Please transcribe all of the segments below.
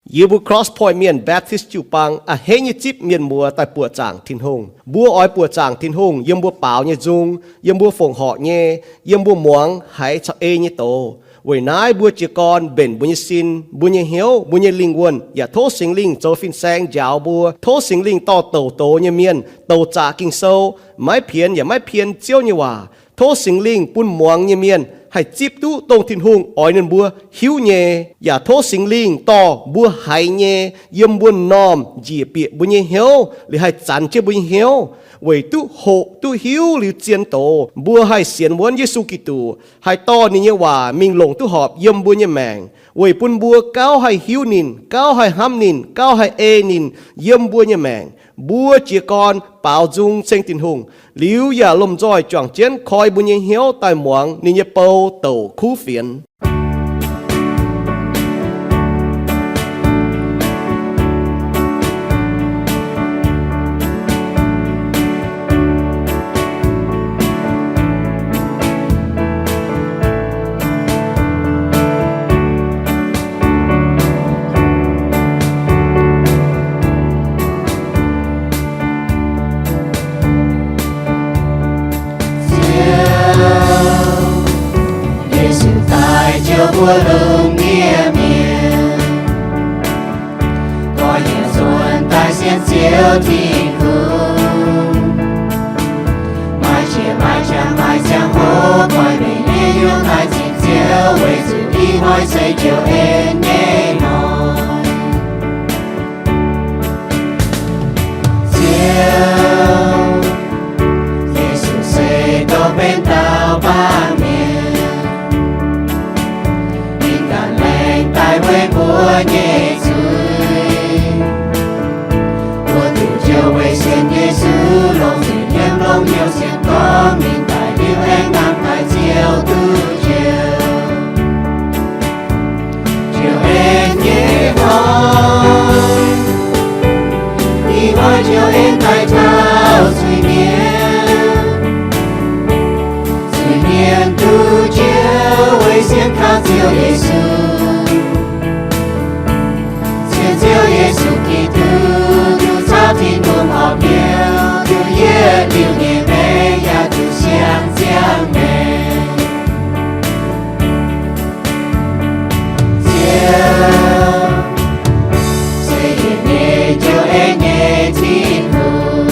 Yie mbuo Cross Point Mienh Baptist jiu-baang a'hneiv nyei zipv mienh muoz daaih buoqc zaangc Tin-Hungh. Mbuo oix buoqc zaangc Tin-Hungh yiem mbuo baaux nyei nzung, yiem mbuo fongc horc nyei, yiem mbuo muangx haiz caux ei nyei doz. Weic naaiv mbuo jiez gorn mbenc mbuo nyei sin, mbuo nyei hnyouv, mbuo nyei lingh wuonh, yaac tov Singx Lingh zoux fin-saeng njaaux mbuo. Tov Singx Lingh dorh douc doz nyei mienh, douc zaqc Ging-Sou, maiv pienx yaac maiv pien Ziouv nyei waac. Tov Singx Lingh bun muangx nyei mienh haih zipv duqv dongh Tin-Hungh oix ninh mbuo hiuv nyei. Yaac tov Singx Lingh dorh mbuo haiz nyei yiem mbuo m'normh njiec bieqc mbuo nyei hnyouv, liuz haih zanx jienv mbuo nyei hnyouv, weic duqv hoqc duqv hiuv liuz zien doz, mbuo haih sienx wuonv Yesu Giduc, haih dorh ninh nyei waac mingh longc duqv horpc yiem mbuo nyei maengc, weic bun mbuo gauh haih hiuv ninh, gauh haih hnamv ninh, gauh haih ei ninh yiem mbuo nyei maengc. Mbuo jiez gorn baaux nzung ceng Tin-Hungh, liuz yaac lomh nzoih juangc jienv koi mbuo nyei hnyouv daaih muangx ninh nyei bou douc kuv fienx. Ziouv, Yesu daaih jouv mbuo lungh ndiev mienh. Gorx-youz nzuonx daaih sienx Ziouv Tin-Hungh. Maaih qiex maaih qangx maaih ziangh hoc koi meih nyei hnyouv daaih cingx Ziouv, weic zuqc ih hnoi se Ziouv en nyei hnoi. Ziouv, Yesu se dongh benx dauh baamh mienh. Ninh ganh laengz daaih weic mbuo nyei zuiz. Mbuo duqv Ziouv weic sienx Yesu longc nzengc hnyouv longc hnyouv sienx gorngv ninh daaih liuz aengx nangh daaih Ziouv duqv Ziouv. Ziouv en nyei hnoi, ih hnoi Ziouv en daaih taux zuiz-mienh. Zuiz-mienh duqv Ziouv weic sienx kaux Ziouv Yesu. Sienx Ziouv Yesu Giduc, duqv caux Tin-Hungh horpc hnyouv, duqv yietc liuz nyei maengc yaac duqv siang-ziangh maengc. Ziouv se yietc nyei Ziouv, en nyei Tin-Hungh.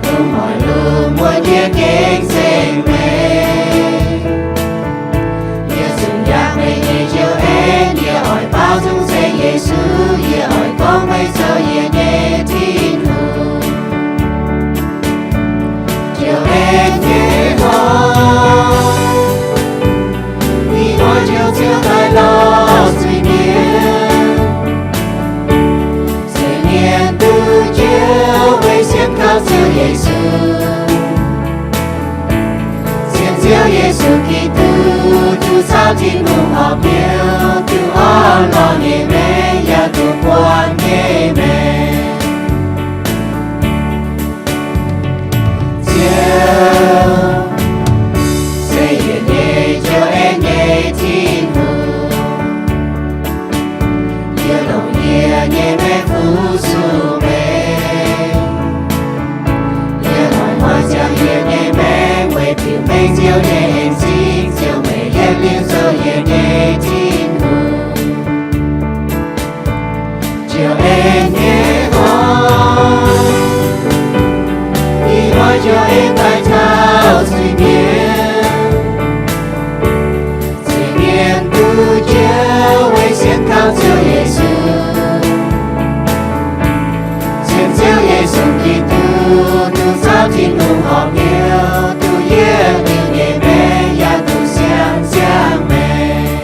Lungh muonz lungh muonz yie gengh ceng meih. Yie zunc yangh meih nyei Ziouv en, yie oix baaux nzung ceng Yesu, yie oix gorngv meih zoux yie nyei Tin-Hungh. Ziouv en nyei hnoi, ih hnoi Ziouv, Ziouv daaih lorz zuiz-mienh. Zuiz-mienh duqv Ziouv weic sienx kaux Ziouv Yesu. Sienx Ziouv Yesu Giduc, duqv caux Tin-Hungh horpc hnyouv, duqv orn lorz nyei maengc yaac duqv buangh nyei maengc. Ziouv se yietc nyei Ziouv, en nyei Tin-Hungh. Yie longc yie nyei maengc fu-sux meih. Yie longc hnoi ziangh yie nyei maengc weic diuc mengh Ziouv nyei en-zingh, Ziouv meih yietc liuz zoux yie nyei Tin-Hungh. Ziouv en nyei hnoi, ih hnoi Ziouv en daaih taux zuiz-mienh. Zuiz-mienh duqv Ziouv weic sienx kaux Ziouv Yesu. Sienx Ziouv Yesu Giduc, duqv caux Tin-Hungh horpc hnyouv, duqv yietc liuz nyei maengc yaac duqv siang-ziangh maengc.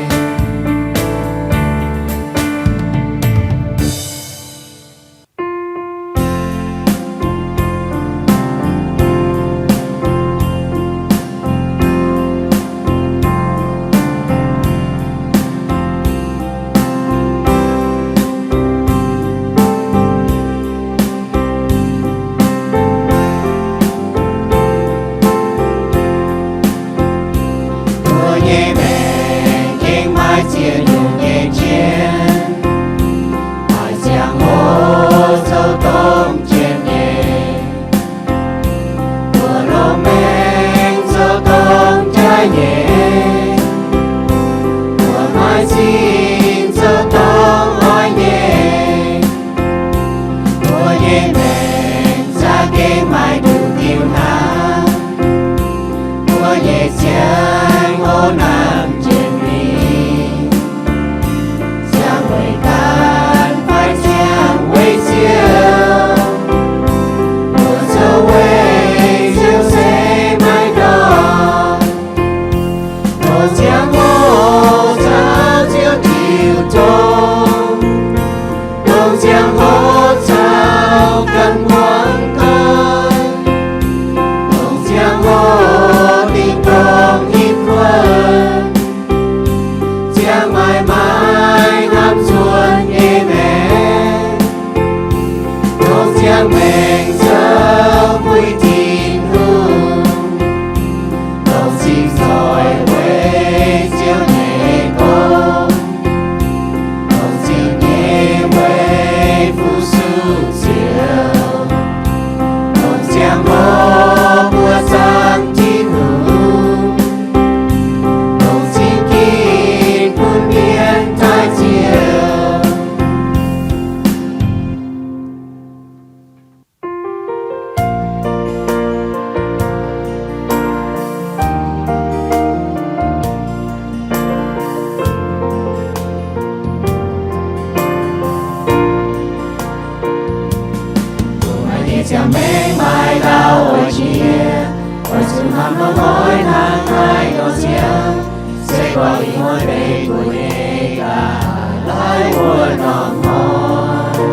Maengx maaih ndau oix jiex, oix zuqc hnamv hnoi-hnoi hnangv naaiv nor ziangx. Se gorngv ih hnoi meih mbuo nyei gaax laaix wuov norm hnoi,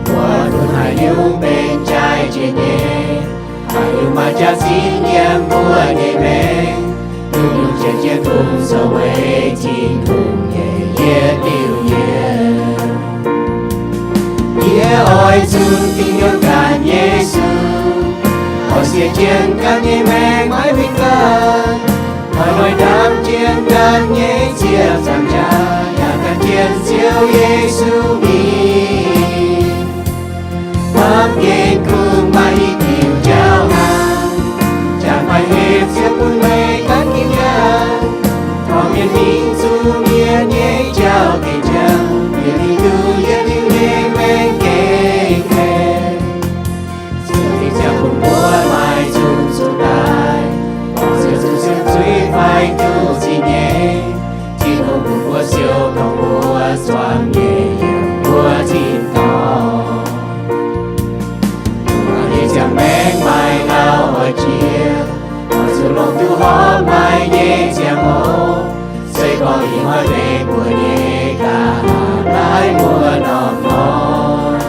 mbuo funx haaix nyungc benx jaaix jiex nyei, haaix nyungc maaih jaax-zinh yiem mbuo nyei maengc, nyungc-nyungc jiex jienv fungc zoux weic Tin-Hungh nyei yietc diuh yienc. Yie oix zunh dingh hnyouv ganh Yesu, oix sienx jienv ganh nyei maengc maiv huingx ganh, oix lorz ndaamv jienv ganh nyei ziepc nzaangc jaax, yaac gan jienv Ziouv Yesu mingh. Baamh gen kungx maaih i diuc jauv hnangv, jangx maaih hepc ziepc bun meih ganh ginv ganh. Gorngv mienh mingh zuqc mienh nyei jauv gengh jangx, mienh mingh duqv yietc liuz nyei maengc gengh hepc. Ziouv, Ziouv bun mbuo maiv zuqc zuqc daaih, Ziouv zuqc sienx zuiz fai duqv zinh nyeic. Tin-Hungh bun mbuo siou dongh mbuo zuangx nyei yiem mbuo tin-dorngh. Mbuo nyei ziangh maengc maaih ndau oix jiex, oix zuqc longc duqv horpc maaih nyei ziangh hoc. Se gorngv ih hnoi meih mbuo nyei gaax laaix wuov norm hnoi,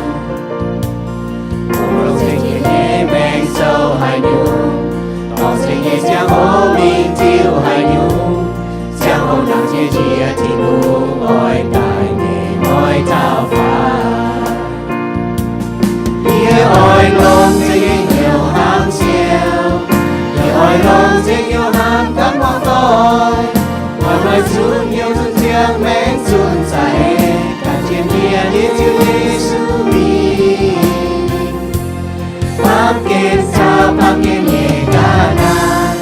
mbuo longc zengc nyei maengc zoux haaix nyungc, dorh zengc nyei ziangh hoc mingh diuh haaix nyungc, ziangh hoc nangc jiex njiec Tin-Hungh oix daaih nyei oix taux faaux. Yie oix longc zengc nyei hnyouv hnamv Ziouv, yie oix longc zengc nyei hnyouv hnamv ganh muangx doic, oix longc zunv hnyouv zunv ziangh maengc zunv za'eix, gan jienv mienh nyei Ziouv Yesu mingh. Baamh gen caux baamh gen nyei ga'naaiv,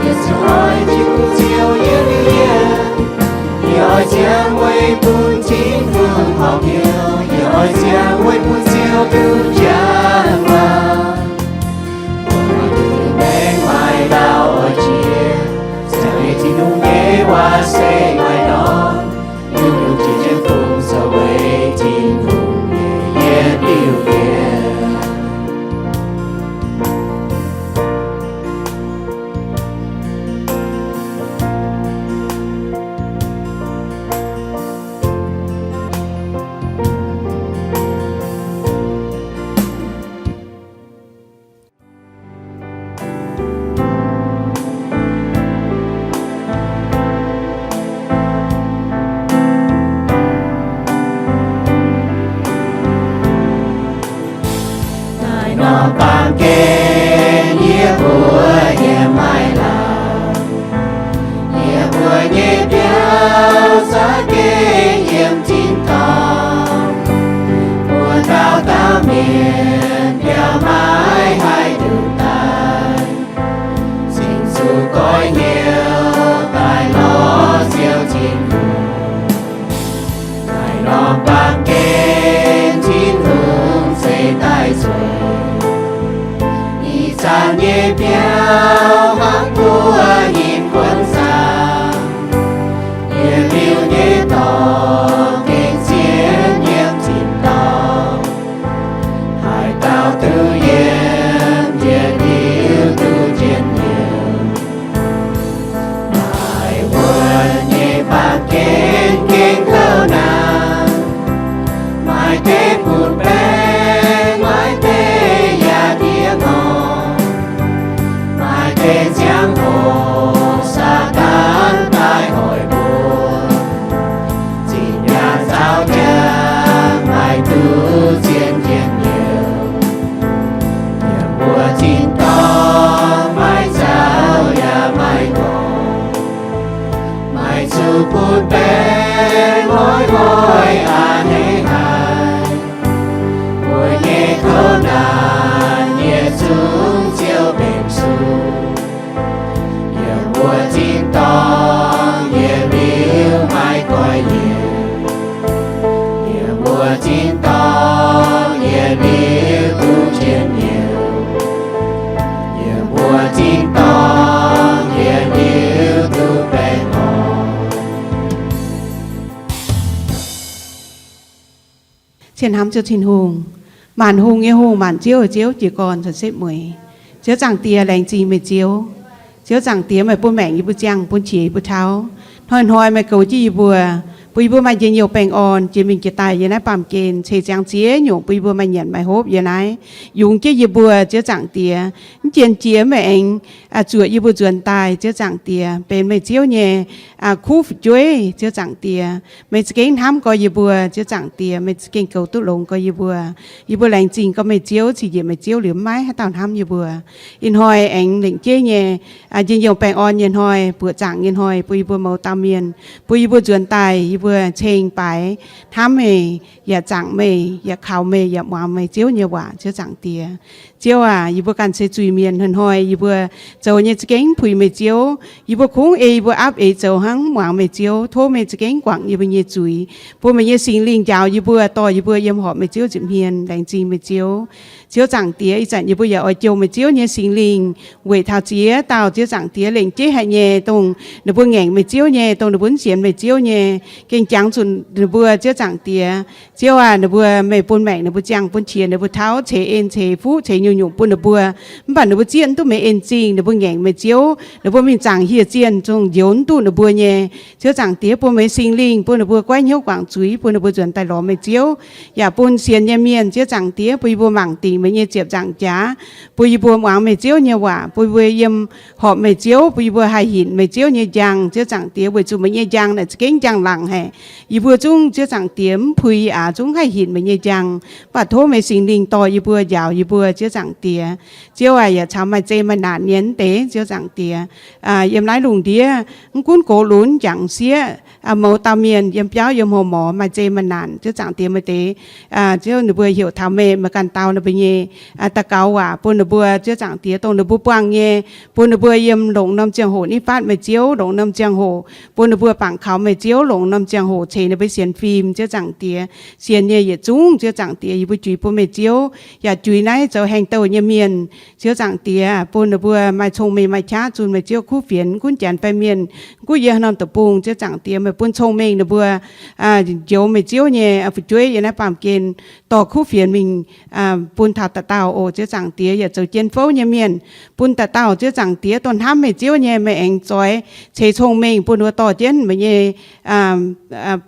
yie ziouc oix jiex bun Ziouv yietc liuz yienc. Yie oix ziangh weic bun Tin-Hungh horpc hnyouv, yie oix ziangh weic bun Ziouv duqv njang waac. Mbuo maaih maengc maaih ndau oix jiex, ziangh weic Tin-Hungh nyei waac se maaih norm, nyungc-nyungc jiex jienv fungc zoux weic Tin-Hungh nyei yietc diuh yienc. Naaiv norm baamh gen yie mbuo yiem maiv lauh, yie mbuo nyei biauv za'gengh yiem tin-dorngh. Mbuo dauh dauh mienh biauv maiv haih nduqc daaih, cingx zuqc goiv hnyouv daaih lorz Ziouv Tin-Hungh. Naaiv norm baamh gen Tin-Hungh ceix daaih zueiz. Ih zanc nyei biauv hnangv buov nyei kuonx zaangc, yietc liuz nyei dorngx gengh zien yiem tin-dorngh. Haaix dauh duqv yiem, yietc liuz duqv njien-youh. Maaih wuonh nyei baamh gen gengh kouv naanc, maaih deix butv-baengx, maaih deix yaac ndiev ngorc, maaih deix ziangh hoc Saadaan daaih hoic mbuo, zinh nyaanh nzauh jangx maaih duqv zien njien-youh. Yiem mbuo tin-dorngh maiv nzauh yaac maiv ngorc, maaih zuqc butv-baengx hnoi-hnoi a'hneiv haic. Mbuo nyei kouv naanc yietc zungv Ziouv mbenc zuqc. Yiem mbuo tin-dorngh yietc liuz maiv goiv yienc. Yiem mbuo tin-dorngh yietc liuz duqv njien-youh. Yiem mbuo tin-dorngh yietc liuz duqv baengh orn. Cien hnamv Ziouv Tin-Hungh, Maanc hungh nyei Hungh, maanc ziouv nyei Ziouv, jiez gorn caux setv mueiz. Ziouv Zaangc Diex, laengz zingh meih Ziouv. Ziouv Zaangc Diex, meih bun maengc yie mbuo, ziangh bun qiex yie mbuo tauv. Hnoi-hnoi meih goux jienv yie mbuo, bun yie mbuo maaih njien-youh baengh orn jiex mingh jiex daaih yiem naaiv baamh gen, ceix ziangx ziex nyungc bun yie mbuo maaih nyanc maaih hopv yiem naaiv. Yungz jienv yie mbuo, Ziouv Zaangc Diex, mv jien jiex meih aengx zuoqc yie mbuo nzuonx daaih, Ziouv Zaangc Diex, benx meih Ziouv nyei kuv fu'jueiv, Ziouv Zaangc Diex. Meih za'gengh hnamv gorx yie mbuo, Ziouv Zaangc Diex, meih za'gengh goux duqv longx gorx yie mbuo. Yie mbuo laengz zingh gorx meih Ziouv, cingx njiec meih Ziouv liuz mv maaih haaix dauh hnamv yie mbuo. Ih hnoi aengx lengc jeiv nyei njien-youh baengh orn nyei hnoi, buoqc zaangc nyei hnoi, bun yie mbuo mouz dauh mienh, bun yie mbuo nzuonx daaih, yie mbuo ceng baaix hnamv meih, yaac zaangc meih, yaac kaux meih, yaac muangx meih Ziouv nyei waac, Ziouv Zaangc Diex. Ziouv aac, yie mbuo ganh se zuiz-mienh, hnoi-hnoi yie mbuo zoux nyei za'gengh mv puix meih Ziouv. Yie mbuo kungx ei yie mbuo aapv eix zoux hnangv, mv muangx meih Ziouv. Tov meih za'gengh guangc yie mbuo nyei zuiz, bun meih nyei Singx Lingh njaaux yie mbuo, dorh yie mbuo yiem horpc meih Ziouv nza'hmien. Laengz zingh meih Ziouv. Ziouv Zaangc Diex, ih zanc yie mbuo yaac oix jouh meih Ziouv nyei Singx Lingh weic taux ziex dauh, Ziouv Zaangc Diex, lengc jeiv haic nyei, dongh ninh mbuo ngaengc meih Ziouv nyei, dongh ninh mbuo mv sienx meih Ziouv nyei, gengh jangx zuqc ninh mbuo, Ziouv Zaangc Diex. Ziouv aac, ninh mbuo, meih bun maengc ninh mbuo, ziangh bun qiex ninh mbuo, tauv ceix en ceix fuqv ceix nyungc-nyungc bun ninh mbuo, mv baac ninh mbuo zieqv mv duqv meih en zingh. Ninh mbuo ngaengc meih Ziouv, ninh mbuo mingh zaangc hieh zienh zungh njoux mv duqv ninh mbuo nyei. Ziouv Zaangc Diex, bun meih Singx Lingh bun ninh mbuo goiv hnyouv guangc zuiz, bun ninh mbuo nzuonx daaih lorz meih Ziouv, yaac bun sienx nyei mienh, Ziouv Zaangc Diex, bun yie mbuo mangc dingc meih nyei ziepc nzaangc jaax, bun yie mbuo muangx meih Ziouv nyei waac, bun yie mbuo yiem horpc meih Ziouv, bun yie mbuo haih hinc meih Ziouv nyei njang, Ziouv Zaangc Diex, weic zuqc meih nyei njang naaic za'gengh njang-laangc haic. Yie mbuo zungv, Ziouv Zaangc Diex, mv puix yie aac, zungv haih hinc meih nyei njang. Mv baac tov meih Singx Lingh dorh yie mbuo, njaaux yie mbuo, Ziouv Zaangc Diex. Ziouv aac, yaac caux maaih zeqc maaih naanc nyei mv deix, Ziouv Zaangc Diex, yiem naaiv lungh ndiev, mv gunv gox lunx, jangc sieqv, mouz dauh mienh, yiem biauv yiem horpc morz, maaih zeqc maaih naanc, Ziouv Zaangc Diex, maaih deix, Ziouv, ninh mbuo heuc taux meih, meih ganh dau ninh mbuo nyei daux gaux waac bun ninh mbuo, Ziouv Zaangc Diex, dongh ninh mbuo buangh nyei, bun ninh mbuo yiem longc norm ziangh hoc nitv fatv meih Ziouv, longc norm ziangh hoc bun ninh mbuo bangc kaux meih Ziouv, longc norm ziangh hoc ceix ninh mbuo sienx fim, Ziouv Zaangc Diex. Sienx nyei yietc zungv, Ziouv Zaangc Diex, yie mbuo juix bun meih Ziouv, yaac juix naaiv zoux haengh douh nyei mienh, Ziouv Zaangc Diex, bun ninh mbuo maaih cong-mengh maaih qaqv zunh meih Ziouv kuv fienx, mv gunv janx fai mienh, mv gunv yiem haaix norm deic-bung, Ziouv Zaangc Diex, meih bun cong-mengh ninh mbuo njoux meih Ziouv nyei fu'jueiv yiem naaiv baamh gen, dorh kuv fienx mingh bun taux dauh dauh oc, Ziouv Zaangc Diex. Yaac zoux jien fouv nyei mienh, bun dauh dauh, Ziouv Zaangc Diex, dongh hnamv meih Ziouv nyei, meih aengx zoix ceix cong-mengh bun ninh mbuo dorh jienv meih nyei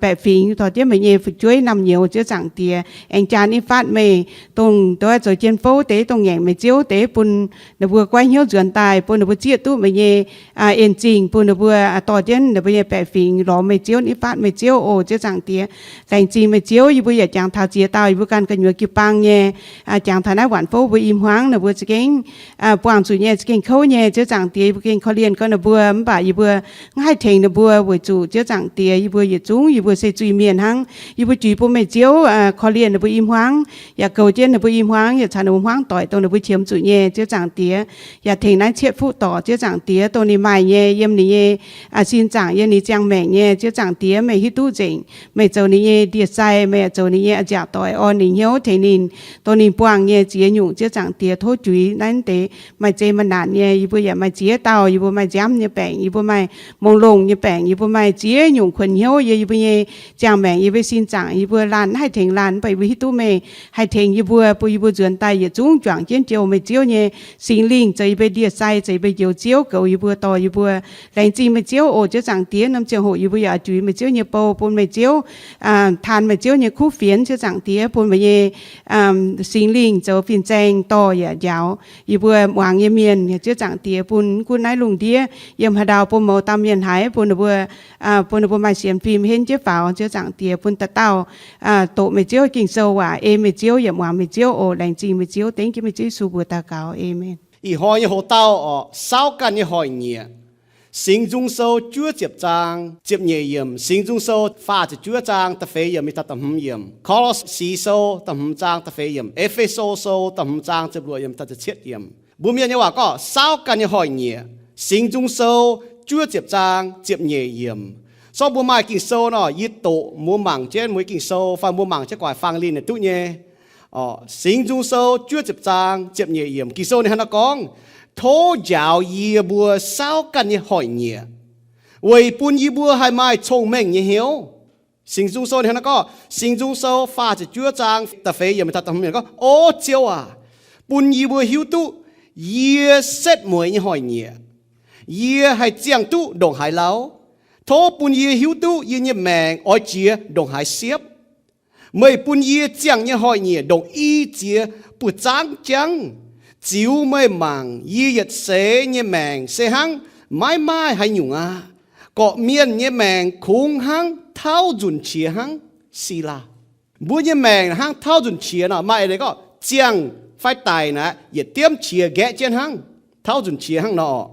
baeqc fingx, dorh jienv meih nyei fu'jueiv naamh nyouz, Ziouv Zaangc Diex, aengx jaa nitv fatv meih, dongh doix zoux jien fouv deix, dongh ngaengc meih Ziouv deix, bun ninh mbuo goiv hnyouv nzuonx daaih, bun ninh mbuo zieqv duqv meih nyei en zingh, bun ninh mbuo dorh jienv ninh mbuo nyei baeqc fingx lorz meih Ziouv, nitv fatv meih Ziouv oc, Ziouv Zaangc Diex. Laengz zingh meih Ziouv, yie mbuo yaac jangx taux ziex dauh yie mbuo ganh gu'nyuoz jiu-baang nyei, jangx taux naaiv waanc fouv mbuo i hmuangv, ninh mbuo za'gengh buangh zuqc nyei, za'gengh kouv nyei, Ziouv Zaangc Diex, yie mbuo gengh korv-lienh gorngv ninh mbuo, mv baac yie mbuo mv haih tengx ninh mbuo, weic zuqc, Ziouv Zaangc Diex, yie mbuo yietc zungv yie mbuo se zuiz-mienh hnangv. Yie mbuo juix bun meih Ziouv korv-lienh ninh mbuo i hmuangv, yaac goux jienv ninh mbuo i hmuangv, yaac caux ninh mbuo hmuangv doic dongh ninh mbuo qiemx zuqc nyei, Ziouv Zaangc Diex. Yaac tengx naaiv cietv fuqv dorc, Ziouv Zaangc Diex, dongh ninh maaih nyei yiem ninh nyei sin zaangc, yiem ninh ziangh maengc nyei, Ziouv Zaangc Diex, meih hiuv duqv nzengc. Meih zoux ninh nyei ndie-sai, meih yaac zoux ninh nyei a'nziaauc doic, orn ninh hnyouv, tengx ninh, dongh ninh buangh nyei ziex nyungc, Ziouv Zaangc Diex. Tov juix naaiv deix maaih zeqc maaih naanc nyei, yie mbuo yaac maaih ziex dauh, yie mbuo maaih nziaamv nyei baengc, yie mbuo maaih mongh longh nyei baengc, yie mbuo maaih ziex nyungc kuonx hnyouv yiem yie mbuo nyei ziangh maengc, yie mbuo sin zaangc, yie mbuo laanh mv haih tengx laanh, mv baac yie mbuo hiuv duqv meih haih tengx yie mbuo, bun yie mbuo nzuonx daaih yietc zungv juangc jienv jouh meih Ziouv nyei Singx Lingh zoux yie mbuo ndie-sai, zoux yie mbuo njoux Ziouv, goux yie mbuo, dorh yie mbuo. Laengz zingh meih Ziouv oc, Ziouv Zaangc Diex. Norm ziangh hoc yie mbuo yaac juix meih Ziouv nyei bou, bun meih Ziouv taan meih Ziouv nyei kuv fienx, Ziouv Zaangc Diex, bun meih nyei Singx Lingh zoux fin-saeng dorh yaac njaaux yie mbuo muangx nyei mienh, Ziouv Zaangc Diex, bun mv gunv naaiv lungh ndiev yiem haaix ndau, bun mouz dauh mienh haiz, bun ninh mbuo, bun ninh mbuo maaih sienx fim henv jienv faaux, Ziouv Zaangc Diex, bun dauh dauh doqc meih Ziouv Ging-Sou waac, ei meih Ziouv yaac muangx meih Ziouv oc. Laengz zingh meih Ziouv, dengv jienv meih Ziouv Yesu mbuox daux gaux. Aamen. Ih hnoi nyei hoc-dauh orqc, saauv ganh nyei hoic nyieqc. Singx Nzung Sou juov ziepc zaang ziepc nyeic yiemc, Singx Nzung Sou faah ziepc juov zaang da'feix yiemc mingh taux da'hmz yiemc, Ko^lo^si Sou da'hmz zaang da'feix yiemc, E^fe^so Sou da'hmz zaang ziepc luoqc yiemc taux ziepc cietv yiemc. Mbuo Mienh nyei waac gorngv saauv ganh nyei hoic nyieqc. Singx Nzung Sou juov ziepc zaang ziepc nyeic yiemc. Sorng mbuo maaih Ging-Sou nor, yie doqc mbuo mangc jienv mbuo Ging-Sou fai mbuo mangc jienv gu'nguaaic fang linh naaic duqv nyei. Singx Nzung Sou juov ziepc zaang ziepc nyeic yiemc, Ging-Sou ninh hnangv naaiv gorngv, Tov njaaux yie mbuo saauv ganh nyei hoic nyieqc, weic bun yie mbuo haih maaih cong-mengh nyei hnyouv. Singx Nzung Sou ninh hnangv naaiv gorngv, Singx Nzung Sou faah ziepc juov zaang da'feix yiemc taux da'hmz yiemc gorngv, O Ziouv aac, bun yie mbuo hiuv duqv yie setv mueiz nyei hoic-nyieqc. Yie haih ziangh duqv ndongc haaix lauh? Tov bun yie hiuv duqv yie nyei maengc oix jiex ndongc haaix siepv. Meih bun yie ziangh nyei hoic-nyieqc ndongc i ziex buoz-zaangv jangv. Ziux meih mangc, yie yietc seix nyei maengc se hnangv maiv maaih haaix nyungc aqv. Gorqv-mienh nyei maengc kungx hnangv tauv nzunc qiex hnangv. Sic laah. Mbuo nyei maengc hnangv tauv nzunc qiex nor, maaih eix leiz gorngv ziangh fai daic naaic yietc diemv qiex nqaeqv jienv hnangv, tauv nzunc qiex hnangv nor.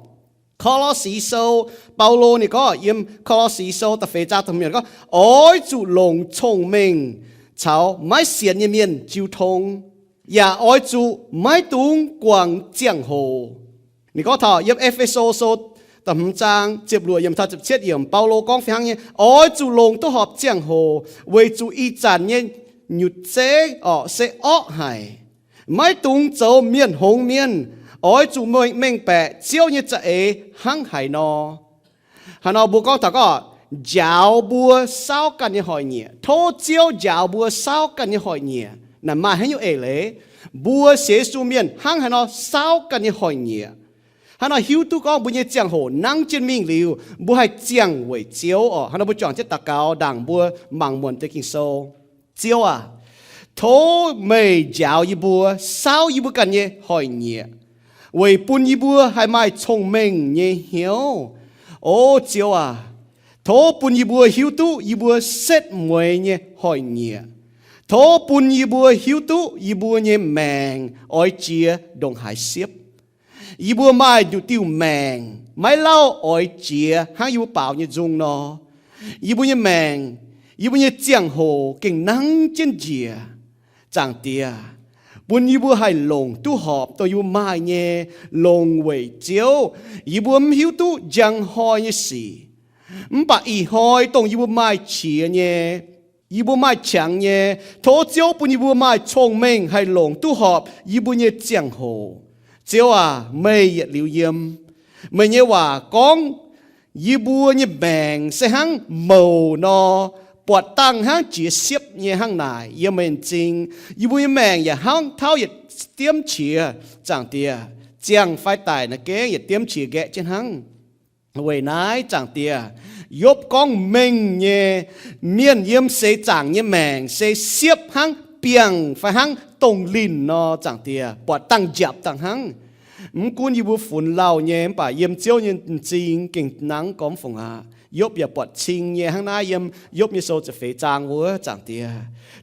Ko^lo^si Sou, Baulo ninh gorngv yiem Ko^lo^si Sou da'feix zaang da'hmz yiemc gorngv, Oix zuqc longc cong-mengh caux maiv sienx nyei mienh jiu tong, yaac oix zuqc maiv dungx guangc ziangh hoc. Ninh gorngv taux yiem E^fe^so Sou da'hmz zaang ziepc luoqc yiemc taux ziepc cietv yiemc, Baulo gorngv fih hnangv nyei, Oix zuqc longc duqv horpc ziangh hoc, weic zuqc ih zanc nyei nyutc zeiv orqc se orqv haic. Maiv dungx zoux mienh hngongx mienh. Oix zuqc mengh baeqc Ziouv nyei za'eix hnangv haaix nor. Haaix nor mbuo gorngv taux gorngv njaaux mbuo saauv ganh nyei hoic-nyieqc, tov Ziouv njaaux mbuo saauv ganh nyei hoic-nyieqc, naaic maaih haaix nyungc eix leiz? Mbuo sienx Yesu mienh hnangv haaix nor saauv ganh nyei hoic-nyieqc? Haaix nor hiuv duqv gorngv mbuo nyei ziangh hoc nangv jienv mingh liuz, mbuo haih ziangh weic Ziouv orqc? Haaix nor mbuo juangc jienv daux gaux ndaangc mbuo mangc muonc deix Ging-Sou. Ziouv aac, tov meih njaaux yie mbuo, saauv yie mbuo ganh nyei hoic-nyieqc, weic bun yie mbuo haih maaih cong-mengh nyei hnyouv. O Ziouv aac, tov bun yie mbuo hiuv duqv yie mbuo setv mueiz nyei hoic-nyieqc. Tov bun yie mbuo hiuv duqv yie mbuo nyei maengc oix jiex ndongc haaix siepv. Yie mbuo maaih nduqc diuh maengc maiv lauh oix jiex hnangv yie mbuo baaux nyei nzung nor. Yie mbuo nyei maengc, yie mbuo nyei ziangh hoc gengh nangv jienv njiec. Zaangc Diex, bun yie mbuo haih longc duqv horpc dongh yie mbuo maaih nyei, longc weic Ziouv. Yie mbuo mv hiuv duqv njang hnoi nyei sic, mv baac ih hnoi dongh yie mbuo maaih qiex nyei, yie mbuo maaih qangx nyei, tov Ziouv bun yie mbuo maaih cong-mengh haih longc duqv horpc yie mbuo nyei ziangh hoc. Ziouv aac, meih yietc liuz yiem. Meih nyei waac gorngv, yie mbuo nyei maengc se hnangv mouc nor, buatc dangh hnangv jiex siepv nyei hnangv naaic yiem meih m'zing. Yie mbuo nyei maengc yaac hnangv tauv yietc diemv qiex, Zaangc Diex, ziangh fai daic naaiv gengh yietc diemv qiex nqaeqv jienv hnangv. Weic naaiv, Zaangc Diex, Yopv gorngv mengh nyei, mienh yiem seix zaangc nyei maengc se siepv hnangv biangh fai hnangv dongh linh nor, Zaangc Diex, buatc dangh njapc dangh hnangv. Mv gunv yie mbuo funx lauh nyei, mv baac yiem Ziouv nyei m'zing gengh nangv gormx fungc aqv. Yopv yaac buatc cing nyei hnangv naaiv yiem Yopv nyei sou ziepc feix zaang wuov, Zaangc Diex.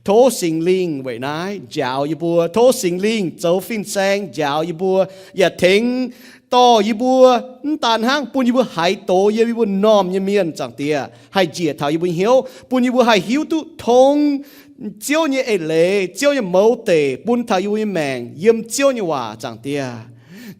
Tov Singx Lingh weic naaiv njaaux yie mbuo. Tov Singx Lingh zoux fin-saeng njaaux yie mbuo, yaac tengx dorh yie mbuo, mv daan hnangv bun yie mbuo haiz doz yiem yie mbuo m'normh nyei mienh, Zaangc Diex, haih njiec taux yie mbuo hnyouv, bun yie mbuo haih hiuv duqv tong Ziouv nyei eix leiz, Ziouv nyei mouz deic bun taux yie mbuo nyei maengc yiem Ziouv nyei waac, Zaangc Diex.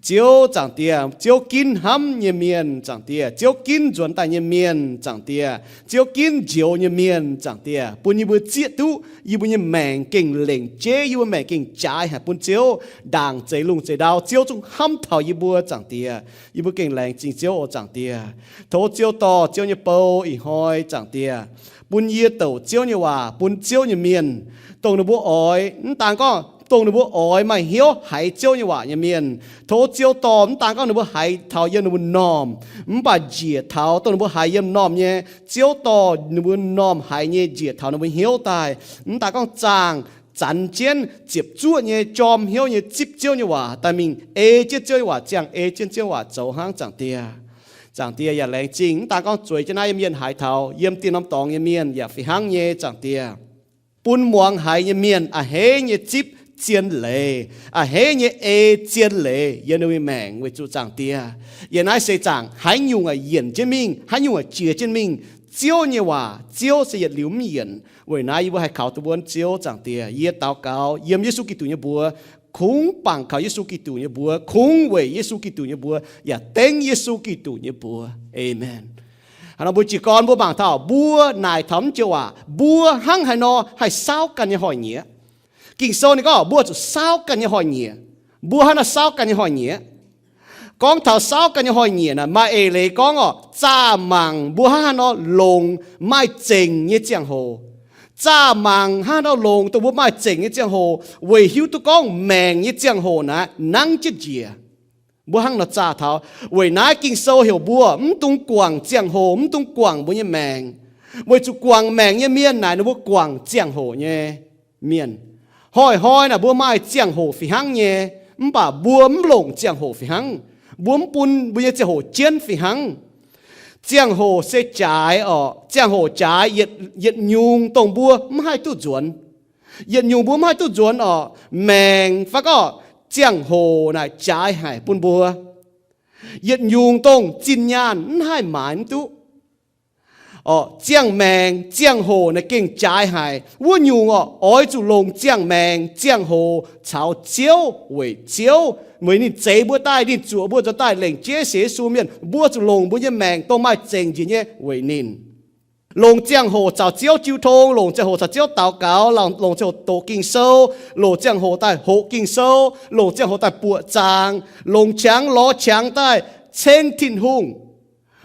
Ziouv, Zaangc Diex, Ziouv ginv hnamv nyei mienh, Zaangc Diex, Ziouv ginv nzuonx daaih nyei mienh, Zaangc Diex, Ziouv ginv njoux nyei mienh, Zaangc Diex, bun yie mbuo zieqv duqv yie mbuo nyei maengc gengh lengc jeiv, yie mbuo maengc gengh jaaix haic bun Ziouv. Ndaangc zeix lungh zeix ndau, Ziouv zungv hnamv taux yie mbuo, Zaangc Diex. Yie mbuo gengh laengz zingh Ziouv oc, Zaangc Diex. Tov Ziouv dorh Ziouv nyei bou ih hnoi, Zaangc Diex, bun yie douc Ziouv nyei waac bun Ziouv nyei mienh, dongh ninh mbuo oix, mv daan gorngv dongh ninh mbuo oix maaih hnyouv haiz Ziouv nyei waac nyei mienh. Tov Ziouv dorh, mv daan gorngv ninh mbuo haiz taux yiem ninh mbuo m'normh, mv baac njiec taux dongh ninh mbuo haiz yiem m'normh nyei. Ziouv dorh ninh mbuo m'normh haiz nyei njiec taux ninh mbuo hnyouv daaih. Mv daan gorngv zaangh zanx jienv ziepc zuoqv nyei jorm hnyouv nyei zipv Ziouv nyei waac daaih mingh ei jienv Ziouv nyei waac, ziangh ei jienv Ziouv nyei waac zoux hnangv, Zaangc Diex. Zaangc Diex, yaac laengz zingh mv daan gorngv zueiz jienv naaiv yiem mienh haiz taux yiem dien norm dorngx nyei mienh yaac fih hnangv nyei, Zaangc Diex. Bun muangx haiz nyei mienh a'hneiv nyei zipv zien leiz, a'hneiv nyei ei zien leiz yiem ninh mbuo maengc, weic zuqc, Zaangc Diex, yiem naaiv seix zaangc haaix nyungc aac yienc jienv mingh, haaix nyungc aac jiex jienv mingh, Ziouv nyei waac, Ziouv se yietc liuz mv yienc. Weic naaiv yie mbuo haih kaux duqv wuonv Ziouv, Zaangc Diex. Yie daux gaux yiem Yesu Giduc nyei mbuox, kungx bangc kaux Yesu Giduc nyei mbuox, kungx weic Yesu Giduc nyei mbuox, yaac dengv Yesu Giduc nyei mbuox. Aamen. Hnangv nor mbuo jiez gorn mbuo mangc taux, mbuo naaic taux mv joux waac, mbuo hnangv haaix nor haih saauv ganh nyei hoic-nyieqc. Ging-Sou ninh gorngv mbuo zuqc saauv ganh nyei hoic-nyieqc. Mbuo hnangv haaix nor saauv ganh nyei hoic-nyieqc? Gorngv taux saauv ganh nyei hnoi-nyieqc naaic, maaih eix leiz gorngv orqc, zaah mangc mbuo hnangv haaix nor longc maaih zengc nyei ziangh hoc. Zaah mangc hnangv haaix nor longc dongh mbuo maaih zengc nyei ziangh hoc, weic hiuv duqv gorngv maengc nyei ziangh hoc naaic nangv jienv njiec. Mbuo hnangv nor zaah taux, weic naaiv Ging-Sou heuc mbuo mv dungx guangc ziangh hoc, mv dungx guangc mbuo nyei maengc. Weic zuqc guangc maengc nyei mienh naaic ninh mbuo guangc ziangh hoc nyei mienh. Hnoi-hnoi naaic mbuo maaih ziangh hoc fih hnangv nyei, mv baac mbuo mv longc ziangh hoc fih hnangv. Mbuo mv bun mbuo nyei ziangh hoc jienv fih hnangv. Ziangh hoc se jaaix orqc. Ziangh hoc jaaix yietc, yietc nyungc dongh mbuo mv haih duqv nzuonx. Yietc nyungc mbuo mv haih duqv nzuonx orqc, maengc fai gorngv ziangh hoc naaic jaaix haic bun mbuo. Yietc nyungc dongh zinh nyaanh mv haih maaiz mv duqv. Orqc, ziangh maengc, ziangh hoc naaic gengh jaaix haic. Wuov nyungc orqc, oix zuqc longc ziangh maengc, ziangh hoc caux Ziouv, weic Ziouv, weic ninh zeix mbuo daaih, ninh zuoqc mbuo nzuonx daaih lengc jeiv sienx Yesu mienh, mbuo zuqc longc mbuo nyei maengc dongh maaih zengc njiec nyei weic ninh. Longc ziangh hoc caux Ziouv jiu tong, longc ziangh hoc caux Ziouv daux gaux, longc, longc ziangh hoc doqc Ging-Sou, longc ziangh hoc daaih hoqc Ging-Sou, longc ziangh hoc daaih buoqc zaangc, longc qangx lorz qangx daaih ceng Tin-Hungh.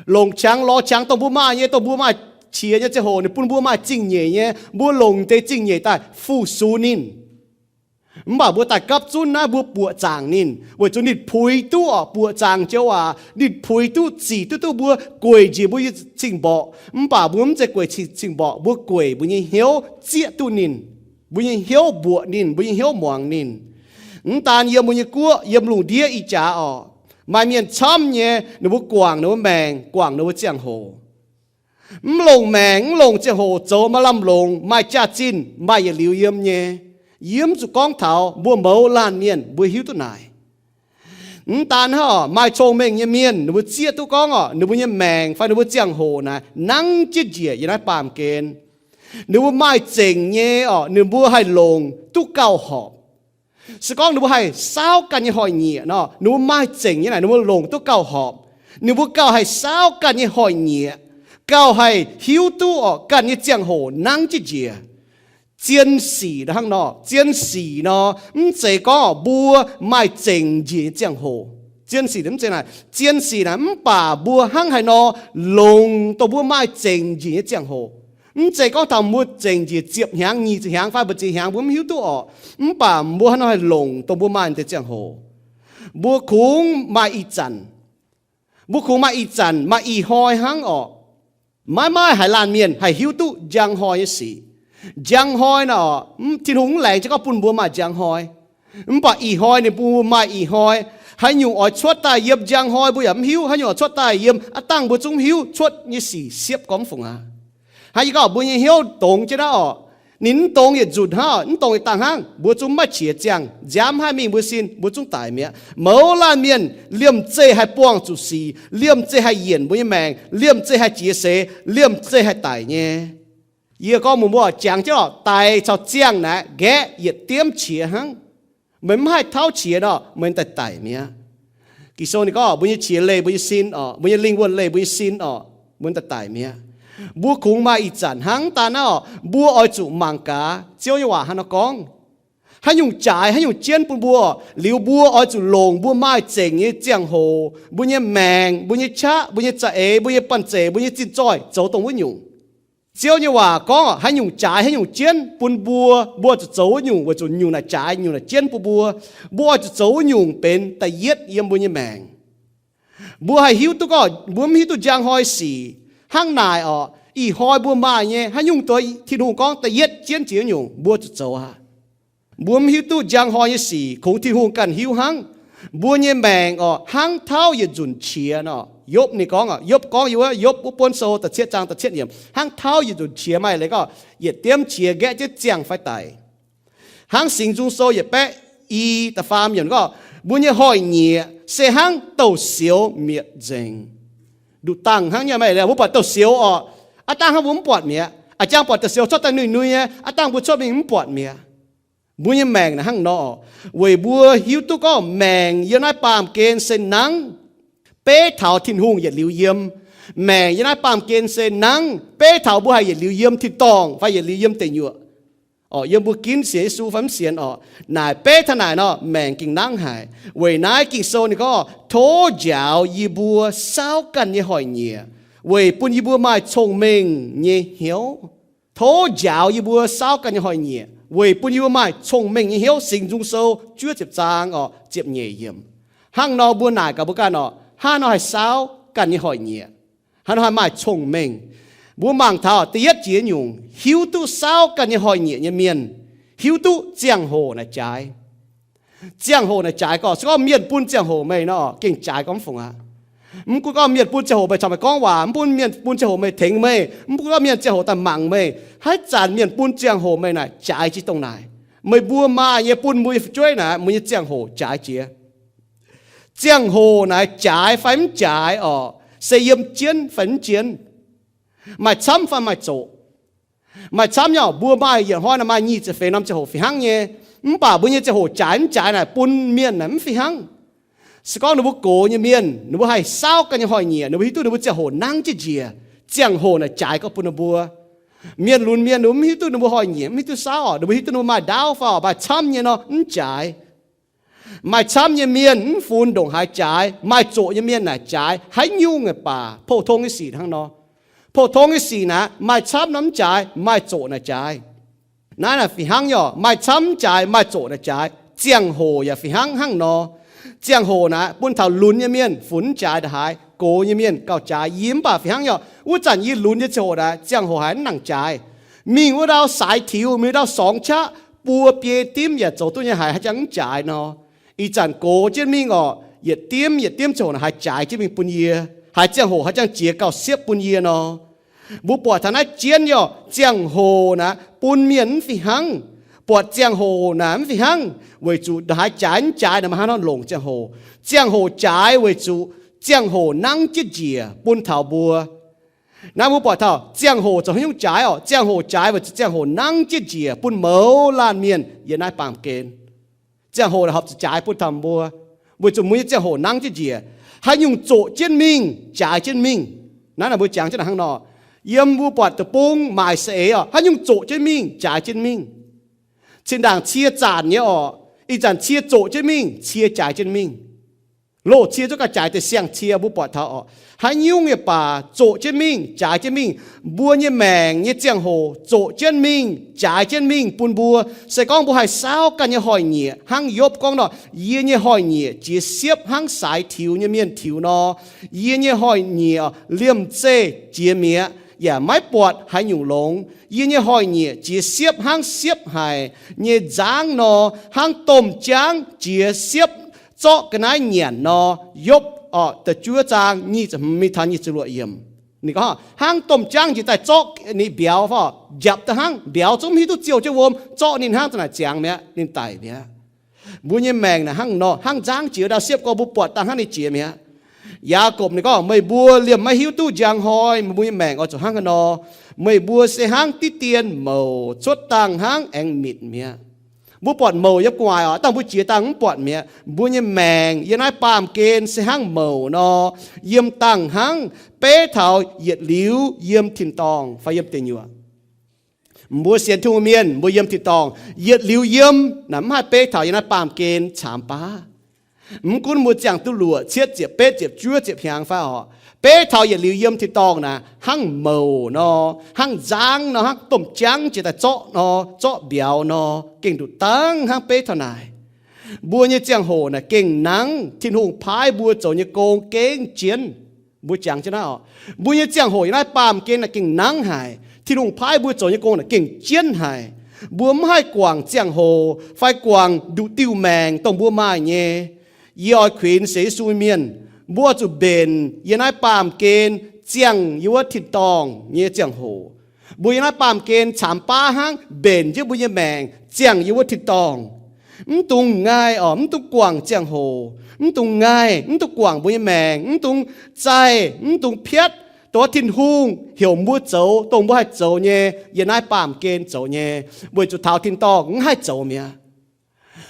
Longc qangx lorz qangx dongh mbuo maaih nyei, dongh mbuo maaih qiex nyei ziangh hoc, ninh bun mbuo maaih zingh nyeic nyei, mbuo longc deix zingh nyeic daaih fu-sux ninh. Mv baac mbuo daaih gapv zunv naaiv mbuo buoqc zaangc ninh, weic zuqc ninh puix duqv orqc, buoqc zaangc joux waac, ninh puix duqv zic duqv duqv mbuo gueic njiec mbuo nyei cing-mborqc. Mv baac mbuo mv zeiz gueic cing-mborqc, mbuo gueic mbuo nyei hnyouv zieqv duqv ninh, mbuo nyei hnyouv mbuoqc ninh, mbuo nyei hnyouv muangx ninh. Mv daan yiem mbuo nyei guoqv, yiem lungh ndiev ih jaax orqc, maaih mienh camv nyei, ninh mbuo guangc ninh mbuo maengc, guangc ninh mbuo ziangh hoc. Mv longc maengc, mv longc ziangh hoc zoux maaih lamh longc, maaih jaax-zinh, maaih yietc liuz yiem nyei. Yie mv zuqc gorngv taux, mbuo mouz laanh mienh mbuo hiuv duqv naaic. Mv daan hnangv orqc, maaih cong-mengh nyei mienh ninh mbuo zieqv duqv gorngv orqc, ninh mbuo nyei maengc fai ninh mbuo ziangh hoc naaic nangv jienv njiec yiem naaiv baamh gen. Ninh mbuo maaih zengc nyei orqc, ninh mbuo haih longc duqv gauh horpc. Se gorngv ninh mbuo haih saauv ganh nyei hnoi-nyieqc nor, ninh mbuo maaih zengc nyei naaic, ninh mbuo longc duqv gauh horpc. Ninh mbuo gauh haih saauv ganh nyei hnoi-nyieqc, gauh haih hiuv duqv orqc, ganh nyei ziangh hoc nangv jienv njiec. Zien sic hnangv nor, zien sic nor, mv zeiz gorngv orqc, mbuo maaih zengc njiec nyei ziangh hoc. Zien sic mv zeiz naaic, zien sic naaic mv baac mbuo hnangv haaix nor longc dongh mbuo maaih zengc njiec nyei ziangh hoc. Mv zeiz gorngv taux mbuo zengc njiec ziepc hnyangx, nyic ziepc hnyangx fai mbu'ziex hnyangx mbuo mv hiuv duqv orqc. Mv baac mbuo hnangv haaix nor haih longc dongh mbuo maaih deix ziangh hoc. Mbuo kungx maaih ih zanc, mbuo kungx maaih ih zanc, maaih ih hnoi hnangv orqc. Maiv maaih haaix laanh mienh haih hiuv duqv njang hnoi nyei sic. Njang hnoi naaic orqc, Tin-Hungh mv laengz jienv gorngv bun mbuo maaih njang hnoi. Mv baac ih hnoi ninh bun mbuo maaih ih hnoi. Haaix nyungc oix cuotv daaih yiem njang hnoi mbuo yaac mv hiuv. Haaix nyungc oix cuotv daaih yiem aqv dangh mbuo zungv mv hiuv cuotv nyei sic siepv gorngv mv fungc aqv. Hnangv yie gorngv mbuo nyei hnyouv dongz jienv naaiv orqc, ninh mv dongz yietc nzunc hnangv, mv dongz yietc dangh hnangv, mbuo zungv maiv qiex ziangh, nziaamv haih mingh mbuo sin, mbuo zungv daic mi'aqv. Mouz laanh mienh liemh zeih haih buangh zuqc sic, liemh zeih haih yienc mbuo nyei maengc, liemh zeih haih jiex seix, liemh zeih haih daic nyei. Yie gorngv mbuox mbuo jangx jienv orqc, daic caux ziangh naaic nqaeqv yietc diemv qiex hnangv. Meih mv haih tauv qiex nor, meih daaih daic mi'aqv. Ging-Sou ninh gorngv mbuo nyei qiex leih mbuo nyei sin orqc, mbuo nyei lingh wuonh leih mbuo nyei sin orqc, mbuo daaih daic mi'aqv. Mbuo kungx maaih ih zanc hnangv daaih naaiv orqc, mbuo oix zuqc mangc gaax Ziouv nyei waac hnangv nor gorngv. Haaix nyungc jaaix, haaix nyungc jienv bun mbuo, liuz mbuo oix zuqc longc mbuo maaih zengc nyei ziangh hoc, mbuo nyei maengc, mbuo nyei qaqv, mbuo nyei za'eix, mbuo nyei banh zeic, mbuo nyei zinh zoih zoux dongh wuov nyungc. Ziouv nyei waac gorngv haaix nyungc jaaix, haaix nyungc jienv bun mbuo, mbuo zuqc zoux wuov nyungc, weic zuqc nyungc naaic jaaix, nyungc naaic jienv bun mbuo. Mbuo oix zuqc zoux wuov nyungc benx da'yietv yiem mbuo nyei maengc. Mbuo haih hiuv duqv gorngv mbuo mv hiuv duqv njang hnoi sic. Hnangv naaic orqc, ih hnoi mbuo maaih nyei, haaix nyungc doix Tin-Hungh gorngv da'yietv jienv jiex wuov nyungc, mbuo zuqc zoux aqv. Mbuo mv hiuv duqv njang hnoi nyei sic, kungx Tin-Hungh ganh hiuv hnangv. Mbuo nyei maengc orqc, hnangv tauv yietc nzunc qiex nor. Yopv ninh gorngv, Yopv gorngv yiem wuov Yopv wuov buonv sou da'cietv zaang da'cietv yiemc, hnangv tauv yietc nzunc qiex maaih leiz gorngv, yietc diemv qiex nqaeqv jienv ziangh fai daic. Hnangv Singx Nzung Sou yietc baeqv i da'faam yiemc gorngv, mbuo nyei hnoi-nyieqc se hnangv douh sioux mietc nzengc. Nduqc dangh hnangv nyei, maaih leiz mbuo buatc douh sioux orqc, aqv dangh hnangv mbuo mv buatc mi'aqv. A'jang buatc douh sioux cuotv daaih nui-nui nyei, aqv dangh mbuo cuotv mingh mv buatc mi'aqv. Mbuo nyei maengc naaic hnangv nor, weic mbuo hiuv duqv gorngv maengc yiem naaiv baamh gen se nangv, beiv taux Tin-Hungh yietc liuz yiem. Maengc yiem naaiv baamh gen se nangv, beiv taux mbuo haih yietc liuz yiem tin-dorngh fai yietc liuz yiem deic nyuoqc. Orqc, yiem mbuo ginv sienx Yesu fai mv sienx orqc, naaic beiv taux naaic nor, maengc gengh nangv haic. Weic naaiv Ging-Sou ninh gorngv, tov njaaux yie mbuo saauv ganh nyei hoic nyieqc, weic bun yie mbuo maaih cong-mengh nyei hnyouv. Tov njaaux yie mbuo saauv ganh nyei hoic nyieqc, weic bun yie mbuo maaih cong-mengh nyei hnyouv. Singx Nzung Sou juov ziepc zaang orqc, ziepc nyeic yiemc. Hnangv nor mbuo naaic gaax mbuo ganh orqc, hnangv nor haih saauv ganh nyei hoic nyieqc, hnangv nor haih maaih cong-mengh. Mbuo mangc taux da'yietv jiex nyungc, hiuv duqv saauv ganh nyei hoic nyieqc nyei mienh hiuv duqv ziangh hoc naaic jaaix. Ziangh hoc naaic jaaix gorqv, se gorngv mienh bun ziangh hoc meih nor, gengh jaaix gorngv mv fungc aqv. Mv gunv gorngv mienh bun ziangh hoc meih caux meih gorngv waac, mv bun mienh bun ziangh hoc meih tengx meih, mv gunv gorngv mienh ziangh hoc daaih mangc meih, haaix zanc mienh bun ziangh hoc meih naaic jaaix jienv dongh naaic. Meih mbuo maaih nyei bun mbuo nyei fu'jueiv naaic, mbuo nyei ziangh hoc jaaix jiex. Ziangh hoc naaic jaaix fai mv jaaix orqc, se yiem jienv fai mv jienv, maaih camv fai maaih zoqc. Maaih camv nyei orqc, mbuo maaih yietc hnoi naaic maaih nyic ziepc feix norm ziangh hoc fih hnangv nyei. Mv baac mbuo nyei ziangh hoc jaaix mv jaaix naaic bun mienh naaic mv fih hnangv. Se gorngv ninh mbuo gox nyei mienh, ninh mbuo haih saauv ganh nyei hoic nyieqc, ninh mbuo hiuv duqv ninh mbuo ziangh hoc nangv jienv njiec, ziangh hoc naaic jaaix gorngv bun ninh mbuo. Mienh lunx mienh ninh mbuo mv hiuv duqv ninh mbuo hoic nyieqc, mv hiuv duqv saauv orqc, ninh mbuo hiuv duqv ninh mbuo maaih ndaauv fai orqc, maaih camv nyei nor mv jaaix. Maaih camv nyei mienh mv funx ndongc haaix jaaix, maaih zoqc nyei mienh naaic jaaix. Haaix nyungc baac pou-tong nyei sic hnangv nor. Pou-tong nyei sic naaic maaih camv nor mv jaaix, maaih zoqc naaic jaaix. Naaiv naaic fih hnangv nyei orqc, maaih camv mv jaaix, maaih zoqc naaic jaaix. Ziangh hoc yaac fih hnangv hnangv nor. Ziangh hoc naaic bun taux lunx nyei mienh funx mv jaaix ndongc haaix, gox nyei mienh gauh jaaix. Yie mv baac fih hnangv nyei orqc, wuov zanc yie lunx nyei ziangh hoc naaic, ziangh hoc haiz mv nangc jaaix. Mingh wuov ndau saaix tiux, mingh ndau sorngx qaqv, buo biei dimv yaac zoux duqv nyei haiz, haaix jangx mv jaaix nor. Ih zanc gox jienv mingh orqc, yietc dimv yietc dimv ziangh hoc naaic haiz jaaix jienv mingh bun yie, haiz ziangh hoc haaix jangx jiex gauh siepv bun yie nor. Mbuo buatc taux naaiv jienv nyei orqc, ziangh hoc naaic bun mienh mv fih hnangv. Buatc ziangh hoc naaic mv fih hnangv weic zuqc ndongc haaix jaaix mv jaaix naaic maaih haaix nor longc ziangh hoc. Ziangh hoc jaaix weic zuqc ziangh hoc nangv jienv njiec bun taux mbuo. Naaiv mbuo buatc taux ziangh hoc zoux haaix nyungc jaaix orqc, ziangh hoc jaaix weic zuqc ziangh hoc nangv jienv njiec bun mouz laanh mienh yiem naaiv baamh gen. Ziangh hoc horpc zuqc jaaix bun taux mbuo, weic zuqc mbuo nyei ziangh hoc nangv jienv njiec. Haaix nyungc zoqc jienv mingh, jaaix jienv mingh. Naaiv naaic mbuo jangx jienv naaic hnangv nor, yiem mbuo buatc deic-bung maaic saeng-eix orqc, haaix nyungc zoqc jienv mingh, jaaix jienv mingh. Zinh ndaangc cie zanc nyei orqc, ih zanc cie zoqc jienv mingh, cie jaaix jienv mingh. Loz-cie zungv gauh jaaix deix siang-cie mbuo buatc taux orqc. Haaix nyungc yaac baac zoqc jienv mingh, jaaix jienv mingh. Mbuo nyei maengc nyei ziangh hoc zoqc jienv mingh, jaaix jienv mingh bun mbuo. Se gorngv mbuo haih saauv ganh nyei hoic nyieqc hnangv Yopv gorngv nor, yie nyei hoic nyieqc jiex siepv hnangv saaix tiux nyei mienh tiux nor, yie nyei hoic nyieqc liemh zeih jiex mi'aqv, yaac maiv buatc haaix nyungc longx. Yie nyei hoic nyieqc jiex siepv hnangv siepv haic nyei nzangv nor, hnangv domh jaangv jiex siepv zorqv ga'naaiv nyanc nor. Yopv orqc, da'juov zaang nyic ziepc hmz mingh taux nyic ziepc luoqc yiemc. Ninh gorngv hnangv domh jaangv njiec daaih zorqv ninh mbiauz fai njapc daaih hnangv, mbiauz zungv mv hiuv duqv ziouh jienv wuom, zorqv ninh hnangv za'naaic ziangx mi'aqv, ninh daic mi'aqv. Mbuo nyei maengc naaic hnangv nor, hnangv nzangv jiex ndau siepv gorx, mbuo buatc dangh hnangv ninh jiex mi'aqv. Yaagorpc ninh gorngv, meih mbuo liemh maiv hiuv duqv njang hnoi meih mbuo nyei maengc oix zuqc hnangv haaix nor. Meih mbuo se hnangv diqv dien mouc cuotv dangh hnangv aengx mitc mi'aqv. Mbuo buatc mouc yiem gu'nguaaic oc, dangh mbuo jiex dangh mv buatc mi'aqv. Mbuo nyei maengc yiem naaiv baamh gen se hnangv mouc nor, yiem dangh hnangv, beiv taux yietc liuz yiem tin-dorngh fai yiem deic nyuoqc. Mbuo sienx Tin-Hungh mienh, mbuo yiem tin-dorngh, yietc liuz yiem naaic mv haih beiv taux yiem naaiv baamh gen caamx baav. Mv gunv mbuo ziangh duqv luoqc, cietv ziepc, betv ziepc, juov ziepc hnyangx fai oc, beiv taux yietc liuz yiem tin-dorngh naaic hnangv mouc nor, hnangv nzangv nor, hnangv domh jaangv jiex daaih zorqv nor, zorqv mbiauz nor, gengh nduqc dangv hnangv beiv taux naaic. Mbuo nyei ziangh hoc naaic gengh nangv. Tin-Hungh paaiv mbuo zoux nyei gong gengh jienv. Mbuo jangx jienv naaiv oc, mbuo nyei ziangh hoc yiem naaiv baamh gen naaic gengh nangv haic. Tin-Hungh paaiv mbuo zoux nyei gong naaic gengh jienv haic. Mbuo mv haih guangc ziangh hoc fai guangc nduqc diuh maengc dongh mbuo maaih nyei. Yie oix kuinx sienx Yesu mienh, mbuo oix zuqc mbenc yiem naaiv baamh gen ziangh yiem wuov tin-dorngh nyei ziangh hoc. Mbuo yiem naaiv baamh gen caamx baav hnangv, mbenc jienv mbuo nyei maengc ziangh yiem wuov tin-dorngh. Mv dungx ngaih oc, mv dungx guangc ziangh hoc. Mv dungx ngaih, mv dungx guangc mbuo nyei maengc, mv dungx zaih, mv dungx piatv. Dongh wuov Tin-Hungh heuc mbuo zoux dongh mbuo haih zoux nyei, yiem naaiv baamh gen zoux nyei, weic zuqc taux tin-dorngh mv haih zoux mi'aqv.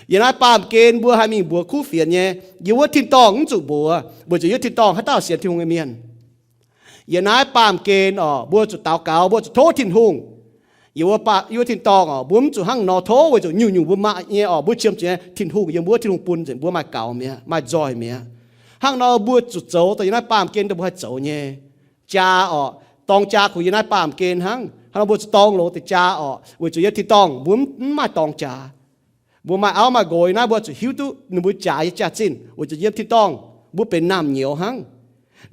Yiem naaiv baamh gen mbuo haih mingh mbuox kuv fienx nyei, yiem wuov tin-dorngh mv zuqc mbuox, weic zuqc yiem tin-dorngh haaix dauh sienx Tin-Hungh nyei mienh. Yiem naaiv baamh gen oc, mbuo zuqc daux gaux, mbuo zuqc tov Tin-Hungh. Yie wuov, yie wuov tin-dorngh oc, mbuo mv zuqc hnangv nor tov weic zuqc nyungc-nyungc mbuo maaih nyei oc, mbuo qiemx zuqc nyei Tin-Hungh yiem mbuo, Tin-Hungh bun nzengc, mbuo maaih gaux mi'aqv, maaih nzoih mi'aqv. Hnangv nor mbuo zuqc zoux dongh yiem naaiv baamh gen dongh mbuo haih zoux nyei. Jaa oc, dorng jaa kungx yiem naaiv baamh gen hnangv. Hnangv nor mbuo zuqc dorng longx deix jaa oc, weic zuqc yiem tin-dorngh mbuo mv maaih dorng jaa. Mbuo maaih auv maaih nqox yiem naaiv mbuo zuqc hiuv duqv ninh mbuo jaaix nyei jaax-zinh, weic zuqc yiem tin-dorngh mbuo benx naamh nyouz hnangv.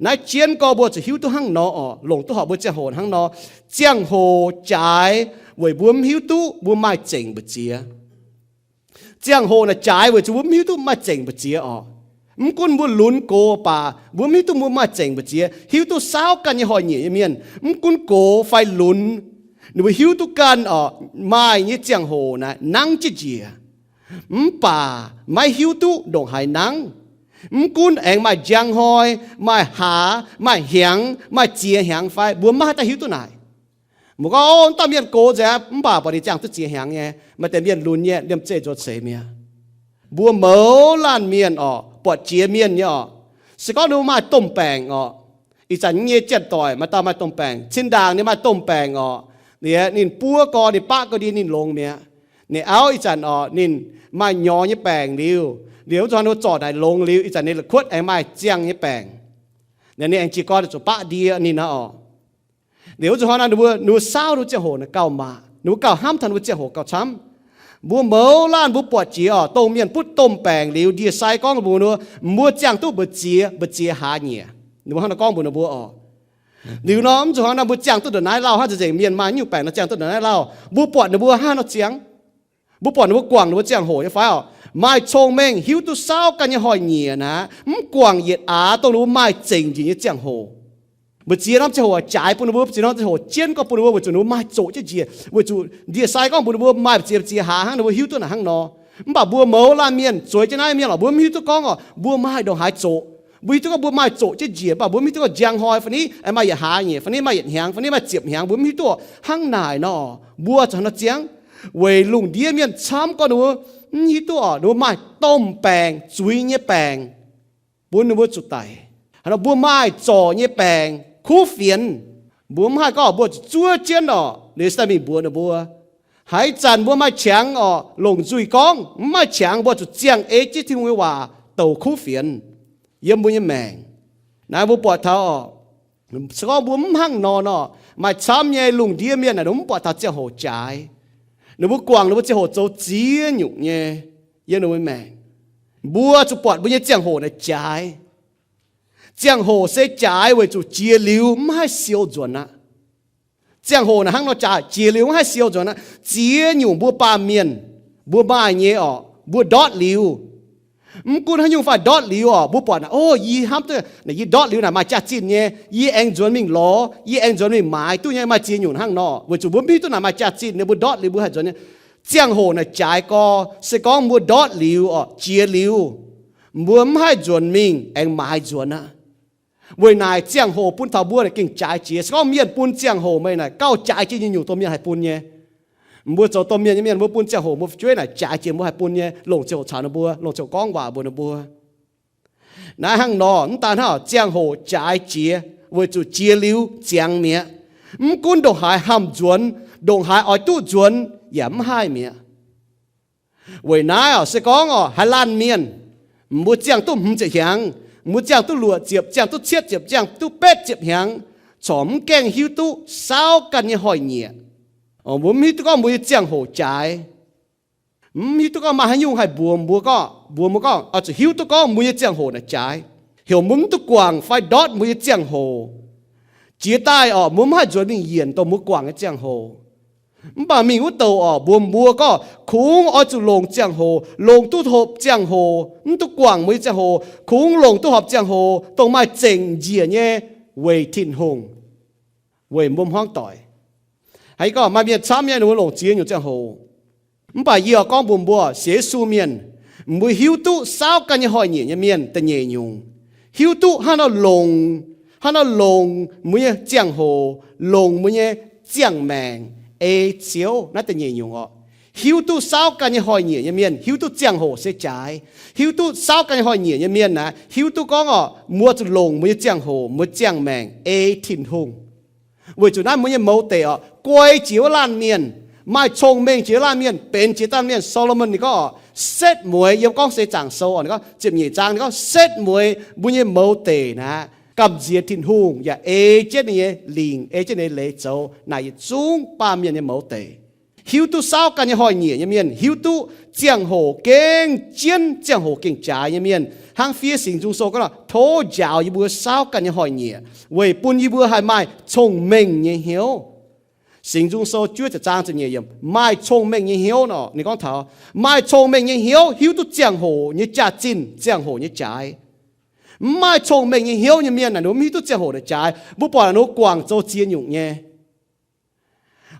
Naaiv jienv gorngv mbuo zuqc hiuv duqv hnangv nor oc, longc duqv horpc mbuo ziangh hoc hnangv nor. Ziangh hoc jaaix weic mbuo mv hiuv duqv mbuo maaih zengc mbu'ziex. Ziangh hoc naaic jaaix weic zuqc mbuo mv hiuv duqv maaih zengc mbu'ziex oc. Mv gunv mbuo lunx gox baac mbuo mv hiuv duqv mbuo maaih zengc mbu'ziex. Hiuv duqv saauv ganh nyei hnoi-nyieqc nyei mienh, mv gunv gox fai lunx, ninh mbuo hiuv duqv ganh oc, maaih nyei ziangh hoc naaic nangv jienv njiec. Mv baac maiv hiuv duqv ndongc haaix nangv. Mv gunv aengx maaih njang hnoi, maaih hlaax, maaih hnyangx, maaih ziex hnyangx fai, mbuo maiv haih daaih hiuv duqv naaic. Mbuo gorngv, O, mv dauh mienh gox nzengc aqv, mv baac buatc ninh ziangh duqv ziex hnyangx nyei. Maaih deix mienh lunx nyei, liemh zeih nzuonx seix mi'aqv. Mbuo mouz laanh mienh oc, buatc jiex mienh nyei oc, se gorngv ninh mbuo maaih domh baengc oc. Ih zanc nyei janx-doic maaih dauh maaih domh baengc, cin-ndaangc ninh maaih domh baengc oc. Liuz ninh buov gau, ninh baqv gau ndie ninh longx mi'aqv. Ninh auv ih zanc oc, ninh maaih nyorx nyei baengc liuz, liuz wuov zuqc hnoi ninh mbuo zorc naaic longx liuz, ih zanc ninh la'kuotv aengx maaih ziangh nyei baengc. Ninh aengx jiez gorn zuqc baqv ndie ninh aqv oc. Liuz wuov zuqc hnoi nor ninh mbuo, ninh mbuo saauv ninh mbuo ziangh hoc naaic gauh maac, ninh mbuo gauh hnamv taux ninh mbuo ziangh hoc gauh camv. Mbuo mouz laanh mbuo buatc jiex oc, dongh mienh butv domh baengc liuz ndie-sai gorngv mbuox ninh mbuo, mbuo ziangh duqv mbu'ziex, mbu'ziex hlaax nyieqc. Ninh mbuo hnangv nor gorngv mbuox ninh mbuo oc. Liuz nor mv zuqc hnoi nor mbuo ziangh duqv ndongc naaiv lauh hnangv, nzengc mienh maaih nyungc baengc nor ziangh duqv ndongc naaiv lauh, mbuo buatc ninh mbuo hnangv nor ziangx. Mbuo buatc ninh mbuo guangc ninh mbuo ziangh hoc nyei fai oc? Maaih cong-mengh hiuv duqv saauv ganh nyei hnoi-nyieqc naaic, mv guangc yietc aax dongh ninh mbuo maaih zengc njiec nyei ziangh hoc. Mbu'ziex norm ziangh hoc jaaix bun ninh mbuo, mbu'ziex norm ziangh hoc jienv gorngv bun ninh mbuo, weic zuqc ninh mbuo maaih zoqc jienv njiec, weic zuqc ndie-sai gorngv mbuox ninh mbuo maaih mbu'ziex, mbu'ziex hlaax hnangv, ninh mbuo hiuv duqv naaic hnangv nor. Mv baac mbuo mouz laanh mienh, zueiz jienv naaiv mienh oc, mbuo mv hiuv duqv gorngv oc, mbuo maaih ndongc haaix zoqc. Mbuo hiuv duqv gorngv mbuo maaih zoqc jienv njiec, mv baac mbuo mv hiuv duqv gorngv njang hnoi fai ni aengx maaih yietc hlaax nyieqc, fai ni maaih yietc hnyangx, fai ni maaih ziepc hnyangx, mbuo mv hiuv duqv oc. Hnangv naaic nor, mbuo zuqc hnangv nor ziangv, weic lungh ndiev mienh camv gorngv ninh mbuo mv hiuv duqv oc, ninh mbuo maaih domh baengc, zuiz nyei baengc bun ninh mbuo zuqc daic. Hnangv nor mbuo maaih zorc nyei baengc, kuv fienx. Mbuo mv haih gorngv mbuo zuqc zuov jienv oc, liuz se daaih mingh mbuox ninh mbuo. Haaix zanc mbuo maaih qangx oc, longc nzuih gorngv, mv maaih qangx mbuo zuqc ziangh ei jienv Tin-Hungh nyei waac douc kuv fienx yiem mbuo nyei maengc. Naaiv mbuo buatc taux oc, se gorngv mbuo mv hnangv nor nor, maaih camv nyei lungh ndiev mienh naaic ninh mbuo mv buatc taux ziangh hoc jaaix. Ninh mbuo guangc ninh mbuo ziangh hoc zoux ziex nyungc nyei yiem ninh mbuo maengc. Mbuo zuqc buatc mbuo nyei ziangh hoc naaic jaaix. Ziangh hoc se jaaix weic zuqc jiex liuz mv haih siou nzuonx aqv. Ziangh hoc naaic hnangv nor jaaix, jiex liuz mv haih siou nzuonx aqv. Ziex nyungc mbuo baamh mienh, mbuo maaih nyei oc, mbuo ndortv liuz. Mv gunv haaix nyungc fai ndortv liuz oc, mbuo buatc naaic, o, yie hnamv duqv naaic, yie ndortv liuz naaic maaih jaax-zinh nyei, yie aengx nzuonx mingh lorz, yie aengx nzuonx mingh maaiz duqv nyei, maaih ziex nyungc hnangv nor. Weic zuqc mbuo mv hiuv duqv naaic maaih jaax-zinh nyei, mbuo ndortv liuz mbuo haih nzuonx nyei. Ziangh hoc naaic jaaix gorx, se gorngv mbuo ndortv liuz oc, jiex liuz, mbuo mv haih nzuonx mingh aengx maaiz nzuonx aqv. Weic naaic ziangh hoc bun taux mbuo naaic gengh jaaix jiex. Se gorngv mienh bun ziangh hoc meih naaic gauh jaaix jiex nyungc-nyungc dongh mienh haih bun nyei. Mbuo zoux domh mienh nyei mienh, mbuo bun ziangh hoc mbuo fu'jueiv naaic jaaix jiex mbuo haih bun nyei, longc ziangh hoc caux ninh mbuo, longc ziangh hoc gorngv waac mbuox ninh mbuo. Naaiv hnangv nor, mv daan hnangv ziangh hoc jaaix jiex weic zuqc jiex liuz ziangx mi'aqv. Mv gunv ndongc haaix hamh nzuonx, ndongc haaix oix duqv nzuonx yaac mv haih mi'aqv. Weic naaiv oc, se gorngv oc, haaix laanh mienh, mbuo ziangh duqv hmz ziepc hnyangx, mbuo ziangh duqv luoqc ziepc, ziangh duqv cietv ziepc, ziangh duqv betv ziepc hnyangx, corc mv gaengh hiuv duqv saauv ganh nyei hnoi-nyieqc. Mbuo mv hiuv duqv gorngv mbuo nyei ziangh hoc jaaix. Mv hiuv duqv gorngv maaih haaix nyungc haih mbuox mbuo gorngv, mbuox mbuo gorngv, oix zuqc hiuv duqv gorngv mbuo nyei ziangh hoc naaic jaaix, heuc mbuo mv duqv guangc fai ndortv mbuo nyei ziangh hoc. Jiex daaih oc, mbuo mv haih nzuonx mingh yienc dongh mbuo guangc nyei ziangh hoc. Mv baac mingh wuov douc oc, mbuox mbuo gorngv kungx oix zuqc longc ziangh hoc, longc duqv hopv ziangh hoc, mv duqv guangc mbuo nyei ziangh hoc, kungx longc duqv horpc ziangh hoc dongh maaih zengc njiec nyei weic Tin-Hungh, weic mbuo hmuangv doic. Haaix gorngv maaih mienh camv nyei ninh mbuo longc ziex nyungc ziangh hoc. Mv baac yie oix gorngv mbuox mbuo, sienx Yesu mienh, mbuo hiuv duqv saauv ganh nyei hnoi-nyieqc nyei mienh da'nyeic nyungc, hiuv duqv hnangv nor longc, hnangv nor longc mbuo nyei ziangh hoc, longc mbuo nyei ziangh maengc ei Ziouv, naaiv da'nyeic nyungc oc. Hiuv duqv saauv ganh nyei hnoi-nyieqc nyei mienh hiuv duqv ziangh hoc se jaaix. Hiuv duqv saauv ganh nyei hnoi-nyieqc nyei mienh naaic hiuv duqv gorngv oc, mbuo zuqc longc mbuo nyei ziangh hoc, mbuo ziangh maengc ei Tin-Hungh. Weic zuqc naaiv mbuo nyei mouz deic orqc, guai jiex wuov laanh mienh, maaih cong-mengh jiex wuov laanh mienh, benx jiex daaih mienh. Solomon ninh gorngv orqc, setv mueiz, yiem Gorngv Seix Zaangc Sou orqc, ninh gorngv ziepc nyeic zaang, ninh gorngv setv mueiz mbuo nyei mouz deic naaic, gamh nziex Tin-Hungh yaac ei jienv ninh nyei lingc, ei jienv ninh nyei leiz zoux naaic yietc zungv baamh mienh nyei mouz deic. Hiuv duqv saauv ganh nyei hnoi-nyieqc nyei mienh, hiuv duqv ziangh hoc gengh jienv, ziangh hoc gengh jaaix nyei mienh, hnangv fiev Singx Nzung Sou gorngv, tov njaaux yie mbuo saauv ganh nyei hnoi-nyieqc weic bun yie mbuo haih maaih cong-mengh nyei hnyouv. Singx Nzung Sou juov ziepc zaang ziepc nyeic yiemc, maaih cong-mengh nyei hnyouv nor, ninh gorngv taux maaih cong-mengh nyei hnyouv hiuv duqv ziangh hoc nyei jaax-zinh, ziangh hoc nyei jaaix. Mv maaih cong-mengh nyei hnyouv nyei mienh naaic, ninh mv hiuv duqv ziangh hoc naaic jaaix. Mbuo buatc ninh guangc zoux ziex nyungc nyei.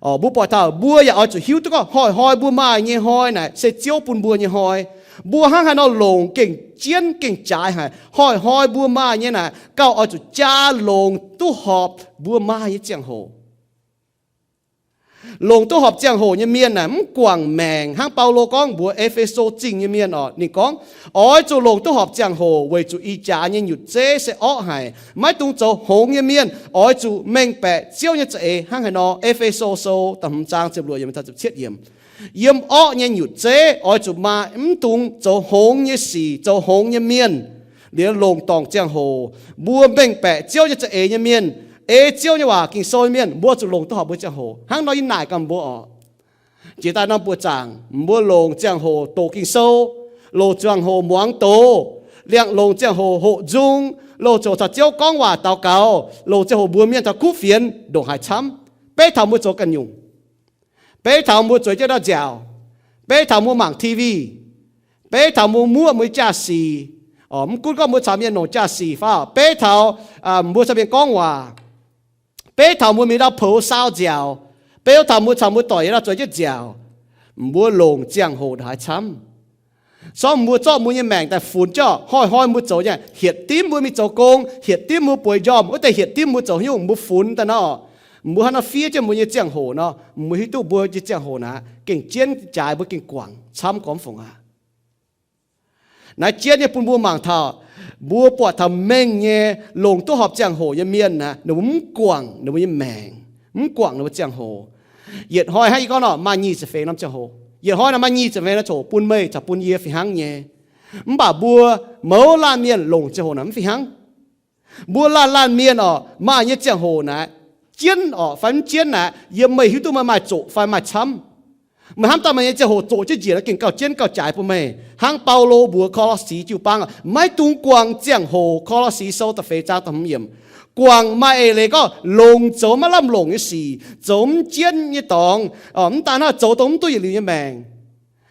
Mbuo buatc taux mbuo yaac oix zuqc hiuv duqv gorngv hnoi-hnoi mbuo maaih nyei hnoi naaic se Ziouv bun mbuo nyei hnoi. Mbuo hnangv haaix nor longc gengh jienv gengh jaaix haic, hnoi-hnoi mbuo maaih nyei naaic gauh oix zuqc jaa longc duqv horpc mbuo maaih nyei ziangh hoc. Longc duqv horpc ziangh hoc nyei mienh naaic mv guangc maengc, hnangv Baulo gorngv mbuox E^fe^so Zingh nyei mienh orqc, ninh gorngv, oix zuqc longc duqv horpc ziangh hoc weic zuqc ih jaax nyei nyutc zeiv se orqv haic. Maiv dungx zoux hngongx nyei mienh, oix zuqc mengh baeqc Ziouv nyei za'eix hnangv haaix nor. E^fe^so Sou da'hmz zaang ziepc luoqc yiemc taux ziepc cietv yiemc. Yiem orqv nyei nyutc zeiv oix zuqc maaih, mv dungx zoux hngongx nyei sic, zoux hngongx nyei mienh. Liuz longc dorngc ziangh hoc, mbuo mengh baeqc Ziouv nyei za'eix nyei mienh, ei Ziouv nyei waac Ging-Sou nyei mienh, mbuo zuqc longc duqv horpc mbuo ziangh hoc. Hnangv nor yie naaic gaax mbuo orqc, jiex daaih norm buoqc zaangc, mbuo longc ziangh hoc doqc Ging-Sou, longc ziangh hoc muangx doz, liangx longc ziangh hoc hoqc nzung, longc ziangh hoc caux Ziouv gorngv waac daux gaux, longc ziangh hoc mbuox mienh taux kuv fienx ndongc haaix camv. Beiv taux mbuo zoux ganh nyungc. Beiv taux mbuo zueiz jienv ndau nziaauc. Beiv taux mbuo mangc T V. Beiv taux mbuo muoqv mbuo nyei jaa-sic. Mv gunv gorngv mbuo caux mienh longc jaa-sic fai, beiv taux mbuo caux mienh gorngv waac. Beiv taux mbuo mingh ndau poux saau nziaauc. Beiv taux mbuo caux mbuo doic yiem ndau zueiz jienv nziaauc. Mbuo longc ziangh hoc ndongc haaix camv. Sorng mbuo zorqv mbuo nyei maengc daaih funx jienv, hnoi-hnoi mbuo zoux nyei, hietc dimv mbuo mingh zoux gong, hietc dimv mbuo bueix njormh, wuov deix hietc dimv mbuo zoux haaix nyungc mbuo funx daaih nor, mbuo hnangv nor fiev jienv mbuo nyei ziangh hoc nor, mbuo hiuv duqv mbuo nyei ziangh hoc naaic gengh jienv jaaix, mbuo gengh guangc camv gormx fungc aqv. Naaiv jienv nyei bun mbuo mangc taux, mbuo buatc taux mengh nyei longc duqv horpc ziangh hoc nyei mienh naaic, ninh mbuo mv guangc ninh mbuo nyei maengc, mv guangc ninh mbuo ziangh hoc. Yietc hnoi hnangv yie gorngv nor, maaih nyic ziepc feix norm ziangh hoc. Yietc hnoi naaic maaih nyic ziepc feix norm ziangh hoc bun meih caux bun yie fih hnangv nyei. Mv baac mbuo mouz laanh mienh longc ziangh hoc naaic mv fih hnangv. Mbuo laanh laanh mienh orqc, maaih nyei ziangh hoc naaic, jienv orqc fai mv jienv naaic, yiem meih hiuv duqv meih maaih zoqc fai maaih camv. Meih hnamv daaih meih nyei ziangh hoc zoqc jienv njiec nor gengh gauh jienv gauh jaaix bun meih. Hnangv Baulo mbuox Ko^lo^si jiu-baang, maiv dungx guangc ziangh hoc. Ko^lo^si Sou da'feix zaang da'hmz yiemc. Guangc maaih eix leiz gorngv longc zoux maiv lamh longc nyei sic, zoux mv jienv nyei dorngx, mv daan hnangv zoux dongh mv duqv yietc liuz nyei maengc.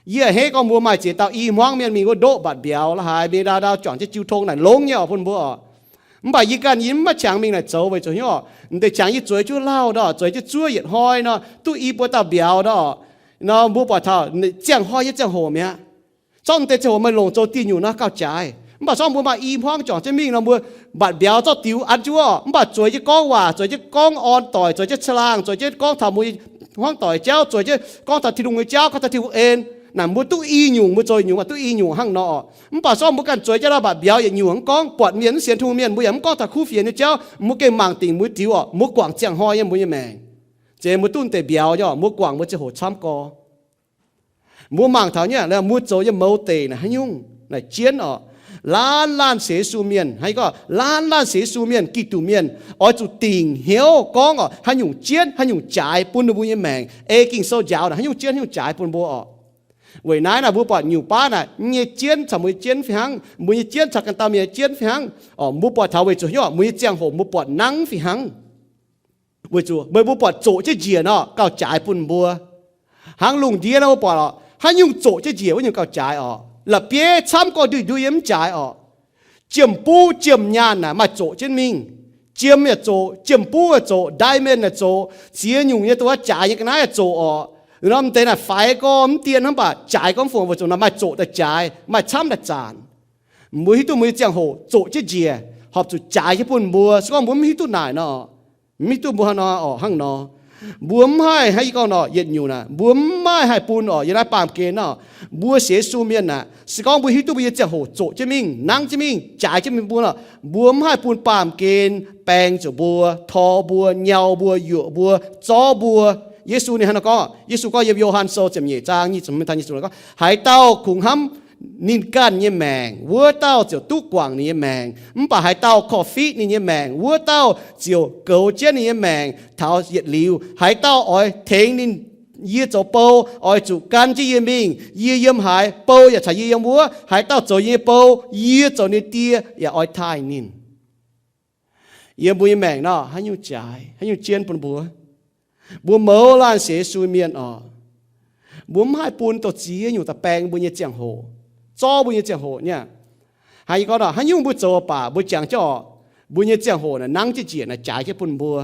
Yie a'hneiv gorngv mbuo maaih ziex dauh i hmuangv mienh mingh wuov ndoqv mbatc mbiauz la'haaix, mingh ndau ndau juangc jienv jiu tong naaic longx nyei orqc bun mbuo orqc. Mv baac yie ganh yie mv maaih qangx mingh naaic zoux weic zuqc hnyouv orqc, m'deix qangx yie zueiz jienv lauh ndau, zueiz jienv zuov yietc hnoi nor, duqv i buo dauh mbiauz ndau. Nor mbuo buatc taux ziangh hnoi nyei ziangh hoc mi'aqv. Zorqv m'deix ziangh hoc meih longc zoux dieh nyungc nor gauh jaaix. Mv baac zorqv mbuo maaih i hmuangv juangc jienv mingh nor, mbuo mbatc mbiauz zorqv diux an jienv orqc, mv baac zueiz jienv gorngv waac, zueiz jienv gorngv orn doic, zueiz jienv caangh laangh, zueiz jienv gorngv taux mbuo hmuangv doic jauv, zueiz jienv gorngv taux Tin-Hungh nyei jauv, gorngv taux Tin-Hungh en. Naaic mbuo duqv i nyungc, mbuo zoux i nyungc, mbuo duqv i nyungc hnangv nor orqc. Mv baac zorqv mbuo ganh zueiz jienv lauh mbatc mbiauz yietc nyungc mv gorngv, buatc mienh mv sienx Tin-Hungh mienh, mbuo yaac mv gorngv taux kuv fienx nyei jauv, mbuo gengh mangc dingc mbuo diux orqc, mbuo guangc ziangh hnoi nyei mbuo nyei maengc. Zeiz mbuo duqv m'deix mbiauz nyei orqc, mbuo guangc mbuo ziangh hoc camv gorx. Mbuo mangc taux nyei, mbuo zoux nyei mouz deic naaic haaix nyungc naaic jienv orqc. Laanh laanh sienx Yesu mienh, hnangv yie gorngv, laanh laanh sienx Yesu mienh, Giduc mienh, oix zuqc dingc hnyouv gorngv orqc, haaix nyungc jienv, haaix nyungc jaaix bun ninh mbuo nyei maengc. Ei Ging-Sou njaaux naaic haaix nyungc jienv, haaix nyungc jaaix bun mbuo orqc. Weic naaiv naaic mbuo buatc nyungc baav naaic, nyei jienv caux mbuo nyei jienv fih hnangv, mbuo nyei jienv caux ganh dauh mienh nyei jienv fih hnangv. Orqc, mbuo buatc taux weic zuqc hnyouv mbuo nyei ziangh hoc mbuo buatc nangv fih hnangv. Weic zuqc meih mbuo buatc zoqc jienv njiec nor gauh jaaix bun mbuo. Hnangv lungh ndiev nor mbuo buatc orqc, haaix nyungc zoqc jienv njiec wuov nyungc gauh jaaix orqc. La'bieiv camv gorx nduih nduih yie mv jaaix orqc. Jiem-buv jiem-nyaanh naaic maaih zoqc jienv mingh. Jiem yaac zoqc, jiem-buv yaac zoqc, diamond yaac zoqc, ziex nyungc nyei dongh wuov jaaix nyei ga'naaiv yaac zoqc orqc. Nor m'deix naaic faix gorx mv dien hnangv, mv baac jaaix gorx mv fungc weic zuqc naaic maaih zoqc daaih jaaix, maaih camv daaih zanc. Mbuo hiuv duqv mbuo nyei ziangh hoc zoqc jienv njiec, horpc zuqc jaaix jienv bun mbuo. Se gorngv mbuo mv hiuv duqv naaic nor, mv hiuv duqv mbuo hnangv nor orqc, hnangv nor. Mbuo mv haih, hnangv yie gorngv nor, yietc nyungc naaic mbuo mv maaih haih bun orqc. Yiem naaiv baamh gen nor, Mbuo sienx Yesu mienh aah, se gorngv mbuo hiuv duqv mbuo nyei ziangh hoc zoqc jienv mingh, nangv jienv mingh, nangv jienv mingh, jaaix jienv mingh, mbuo lorqc, mbuo mv haih bun baamh gen baeng zuqc mbuo, tor mbuo, nyau mbuo, yuoqc mbuo, zorv mbuo. Yesu ninh hnangv naaiv gorngv, Yesu gorngv yiem Yo^han Sou ziepc nyeic zaang nyic ziepc hmz, gorngv, Haaix dauh kungx hnamv ninh ganh nyei maengc, wuov dauh ziouc duqv guangc ninh nyei maengc. Mv baac haaix dauh korv-fiqv ninh nyei maengc, wuov dauh ziouc goux jienv ninh nyei maengc taux yietc liuz. Haaix dauh oix tengx ninh, yie zoux bou, oix zuqc gan jienv yie mingh. Yie yiem haaix, bou yaac caux yie yiem wuov. Haaix dauh zoux yie nyei bou, yie zoux ninh Die yaac oix taaih ninh. Yiem mbuo nyei maengc nor, haaix nyungc jaaix, haaix nyungc jienv bun mbuo? Mbuo mouz laanh sienx Yesu mienh oc, mbuo mv haih bun dongh ziex nyungc daaih baeng mbuo nyei ziangh hoc, zorv mbuo nyei ziangh hoc nyei. Hnangv yie gorngv nor, haaix nyungc mbuo zoux baac mbuo jangx jienv oc, mbuo nyei ziangh hoc naaic nangv jienv njiec naaic jaaix jienv bun mbuo.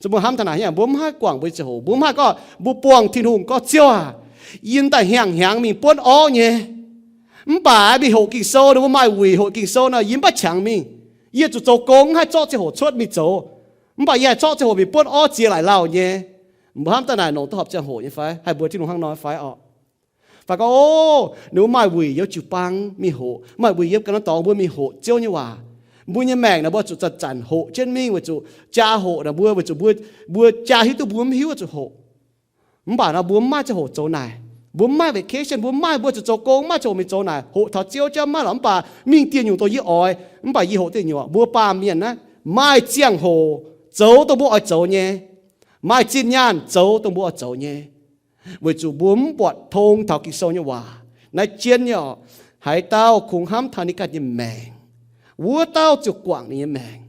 Zuqc mbuo hnamv taux naaic, mbuo mv haih guangc mbuo nyei ziangh hoc, mbuo mv haih gorngv, mbuo buangh Tin-Hungh gorngv, Ziouv aac, yie daaih hnyangx hnyangx mingh buonv orv nyei. Mv baac mingh hoqc Ging-Sou nor, mbuo maaih wuic hoqc Ging-Sou nor, yie mv baac qangx mingh. Yie zuqc zoux gong, mv haih zorqv ziangh hoc cuotv mingh zoux. Mv baac yie haih zorqv ziangh hoc mingh buonv orv ziex laic lauh nyei. Mbuo hnamv daaih naaic nongc duqv horpc ziangh hoc nyei fai? Haih mbuox Tin-Hungh hnangv nor fai orqc? Fai gorngv, o, ninh mbuo maaih wuic yiem jiu-baang mingh hoqc, maaih wuic yiem ganh norm dorngx mbuo mingh hoqc Ziouv nyei waac. Mbuo nyei maengc naaic mbuo zuqc zanc-zanc hoqc jienv mingh weic zuqc jaa hoqc naaic mbuo, weic zuqc mbuo, mbuo jaa hiuv duqv mbuo mv hiuv zuqc hoqc. Mv baac nor mbuo mv maaih ziangh hoc zoux naaic. Mbuo mv maaih vacation, mbuo mv maaih, mbuo zuqc zoux gong, mv maaih ziangh hoc mingh zoux naaic. Hoqc taux Ziouv jauv mv maaih lorqc, mv baac mingh dieh nyungc dongh yie oix. Mv baac yie hoqc dieh nyungc, mbuo baamh mienh naaiv maaih ziangh hoc zoux dongh mbuo oix zoux nyei, maaih zinh nyaanh zoux dongh mbuo oix zoux nyei, weic zuqc mbuo mv buatc tong taux Ging-Sou nyei waac. Naaiv jienv nyei oc. Haaix dauh kungx hnamv taux ninh ganh nyei maengc, wuov dauh ziouc guangc ninh nyei maengc.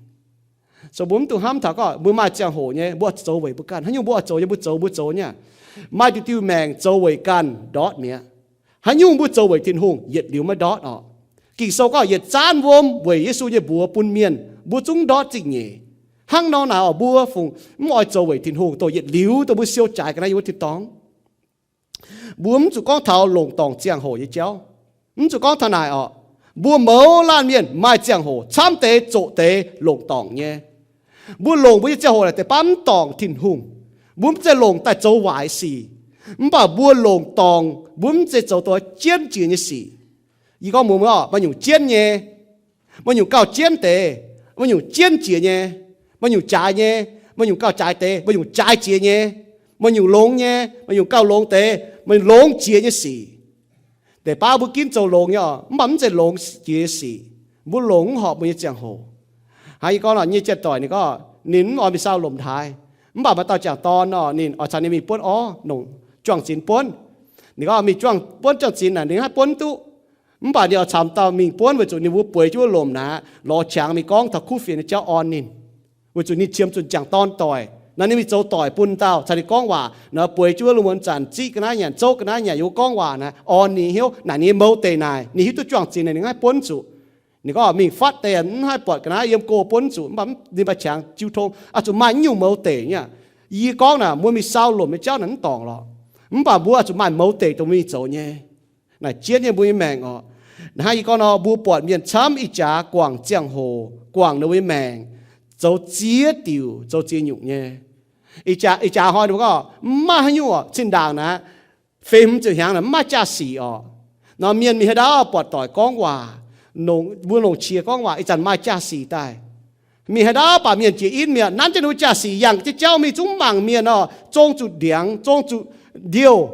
So mbuo mv dungx hnamv taux gorngv mbuo maaih ziangh hoc nyei, mbuo zoux weic mbuo ganh. Haaix nyungc mbuo oix zoux nyei, mbuo zoux, mbuo zoux nyei. Maaih diuh diuh maengc zoux weic ganh ndortv mi'aqv. Haaix nyungc mbuo zoux weic Tin-Hungh, yietc liuz maiv ndortv orqc. Ging-Sou gorngv yietc zaanv wuom weic Yesu nyei mbuox bun mienh, mbuo zungv ndortv zingh nyeic. Hnangv nor naaic oc, mbuo fungc mv oix zoux weic Tin-Hungh, dongh yietc liuz dongh mbuo siou jaaix ga'naaiv yiem wuov tin-dorngh. Mbuo mv zuqc gorngv taux longc dorngc ziangh hoc nyei jauv. Mv zuqc gorngv taux naaic orqc. Mbuo mouz laanh mienh maaih ziangh hoc camv deix zoqc deix longc dorngc nyei. Mbuo longc mbuo nyei ziangh hoc naaic deix baav mv dorngc Tin-Hungh. Mbuo mv zeiz longc daaih zoux waaic sic, mv baac mbuo longc dorngc, mbuo mv zeiz zoux dongh jienv jiex nyei sic. Yie gorngv mbuox mbuo orqc, maaih nyungc jienv nyei, maaih nyungc gauh jienv deix, maaih nyungc jienv jiex nyei, maaih nyungc jaaix nyei, maaih nyungc gauh jaaix deix, maaih nyungc jaaix jiex nyei, maaih nyungc longx nyei, maaih nyungc gauh longx deix, maaih nyungc longx jiex nyei sic. Deix baav mbuo ginv zoux longx nyei orqc, mv baac mv zeiz longx jiex nyei sic. Mbuo longc mv horpc mbuo nyei ziangh hoc. Hnangv yie gorngv nor, nyei jien doic ninh gorngv ninh mv oix mingh sau lomc haaix, mv baac maaih dauh jangc dorn nor, ninh oix caux ninh mingh buonv orv, longc juang-zinx buonv. Ninh gorngv mingh juang, buonv juang-zinx naaic ninh haih buonv duqv. Mv baac ninh oix caux dauh mingh buonv weic zuqc ninh mbuo bueix jienv wuov lomc naaic, lorz qangx mingh gorngv taux kuv fienx nyei jauv orn ninh. Weic zuqc ninh qiemx zuqc jangc dorn doic. Naaiv ninh mingh zoux doic bun dauh caux ninh gorngv waac nor, bueix jienv wuov lungh muonz zanc ziqv ga'naaiv nyanc, zouv ga'naaiv nyanc, yaac gorngv waac naaic orn ninh hnyouv. Naaic ninh nyei mouz deic naaic ninh hiuv duqv juang-zinx naaic ninh haih buonv zuqc. Ninh gorngv mingh fatv deix mv haih buatc ga'naaiv yiem go buonv zuqc, mv baac ninh maaih qangx jiu tong, oix zuqc maaih nyungc mouz deic nyei. Yie gorngv naaic mbuo mingh sau lomc nyei jauv naaic mv dorngc lorqc. Mv baac mbuo oix zuqc maaih mouz deic dongh mingh zoux nyei. Naaic jienv nyei mbuo nyei maengc orqc. Hnangv yie gorngv nor, mbuo buatc mienh camv ih jaax guangc ziangh hoc, guangc ninh mbuo nyei maengc, zoux ziex diuc, zoux ziex nyungc nyei. Ih jaax, ih jaax hnoi ninh mbuo gorngv mv maaih haaix nyungc orqc, zinh ndaangc naaic, feix hmz ziepc hnyangx naaic mv maaih jaa-sic orqc. Nor mienh mingh haaix ndau buatc doic gorngv waac, mbuo longc qiex gorngv waac, ih zanc maaih jaa-sic daaih. Mingh haaix ndau baac mienh jiex in mi'aqv, nanv jienv ninh mbuo jaa-sic yangh jienv jauv mingh, zungv mangc mienh orqc, zong zuqc ndiangx, zong zuqc ndiouh.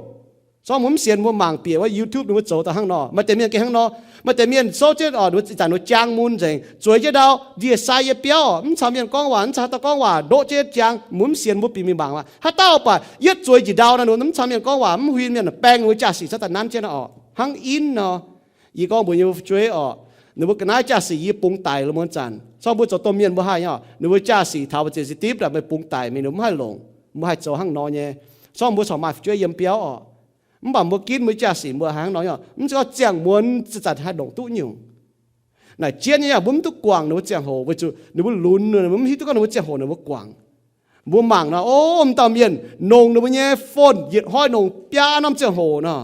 Zorqv mbuo mv sienx mbuo mangc bieqc wuov YouTube ninh mbuo zoux daaih hnangv nor. Maaih deix mienh gengh hnangv nor. Maaih deix mienh souv jienv orqc, ninh mbuo ih zanc ninh mbuo jaang mun nzengc, zueiz jienv ndau ndie-sai nyei biauv orqc, mv caux mienh gorngv waac, mv caux dauh gorngv waac, ndoqv jienv jaang, mbuo mv sienx mbuo bieqc mingh mangc aqv. Haaix dauh baac yietv zueiz njiec ndau nor, ninh mbuo mv caux mienh gorngv waac, mv huin mienh, baeng ninh mbuo jaa-sic cuotv daaih nanv jienv orqc, hnangv in nor. Yie gorngv mbuox nyei fu'jueiv orqc, ninh mbuo ga'naaiv jaa-sic yie bungx daic lungh muonz zanc. Zorqv mbuo zoux domh mienh mbuo haih nyei orqc, ninh mbuo jaa-sic taux mbu'ziex zitipv daaih meih bungx daic mingh, ninh mbuo mv haih longc, mbuo haih zoux hnangv nor nyei. Zorqv mbuo corc maaih fu'jueiv yiem biauv orqc. Mv baac mbuo ginv mbuo jaa-sic mbuo hnangv nor nyei orqc, mv zeiz gorngv ziangh muonz zanc-zanc haih longc duqv nyungc. Naaic jienv nyei yaac mbuo mv duqv guangc ninh mbuo ziangh hoc weic zuqc ninh mbuo lunx, ninh mbuo mv hiuv duqv gorngv ninh mbuo ziangh hoc ninh mbuo guangc. Mbuo mangc nor, o, m'dauh mienh nongc ninh mbuo nyei phone yietc hnoi nongc biaa norm ziangh hoc nor,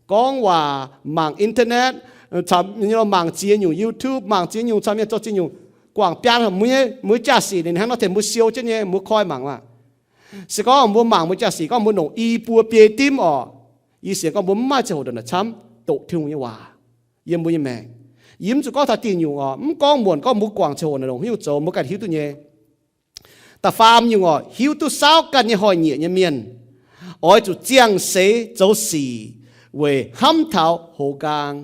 gorngv waac, mangc internet, caux mangc ziex nyungc YouTube, mangc ziex nyungc caux mienh zoux ziex nyungc, guangc biaa norm. Mbuo nyei, mbuo jaa-sic ninh hnangv nor tengx mbuo siou jienv nyei, mbuo koi mangc aqv. Se gorngv mbuo mangc mbuo jaa-sic gorngv mbuo nongc i buo biei dimv orqc, Yie sienx gorngv mbuo mv maaih ziangh hoc ndongc naaic camv doqc Tin-Hungh nyei waac yiem mbuo nyei maengc. Yie mv zuqc gorngv taux diuh nyungc oc, mv gorngv muonc gorngv mbuo guangc ziangh hoc naaic longc haaix nyungc zoux, mbuo ganh hiuv duqv nyei. Da'faam nyungc oc, hiuv duqv saauv ganh nyei hnoi-nyieqc nyei mienh oix zuqc ziangh seix zoux sic weic hnamv taux hoz nqaang.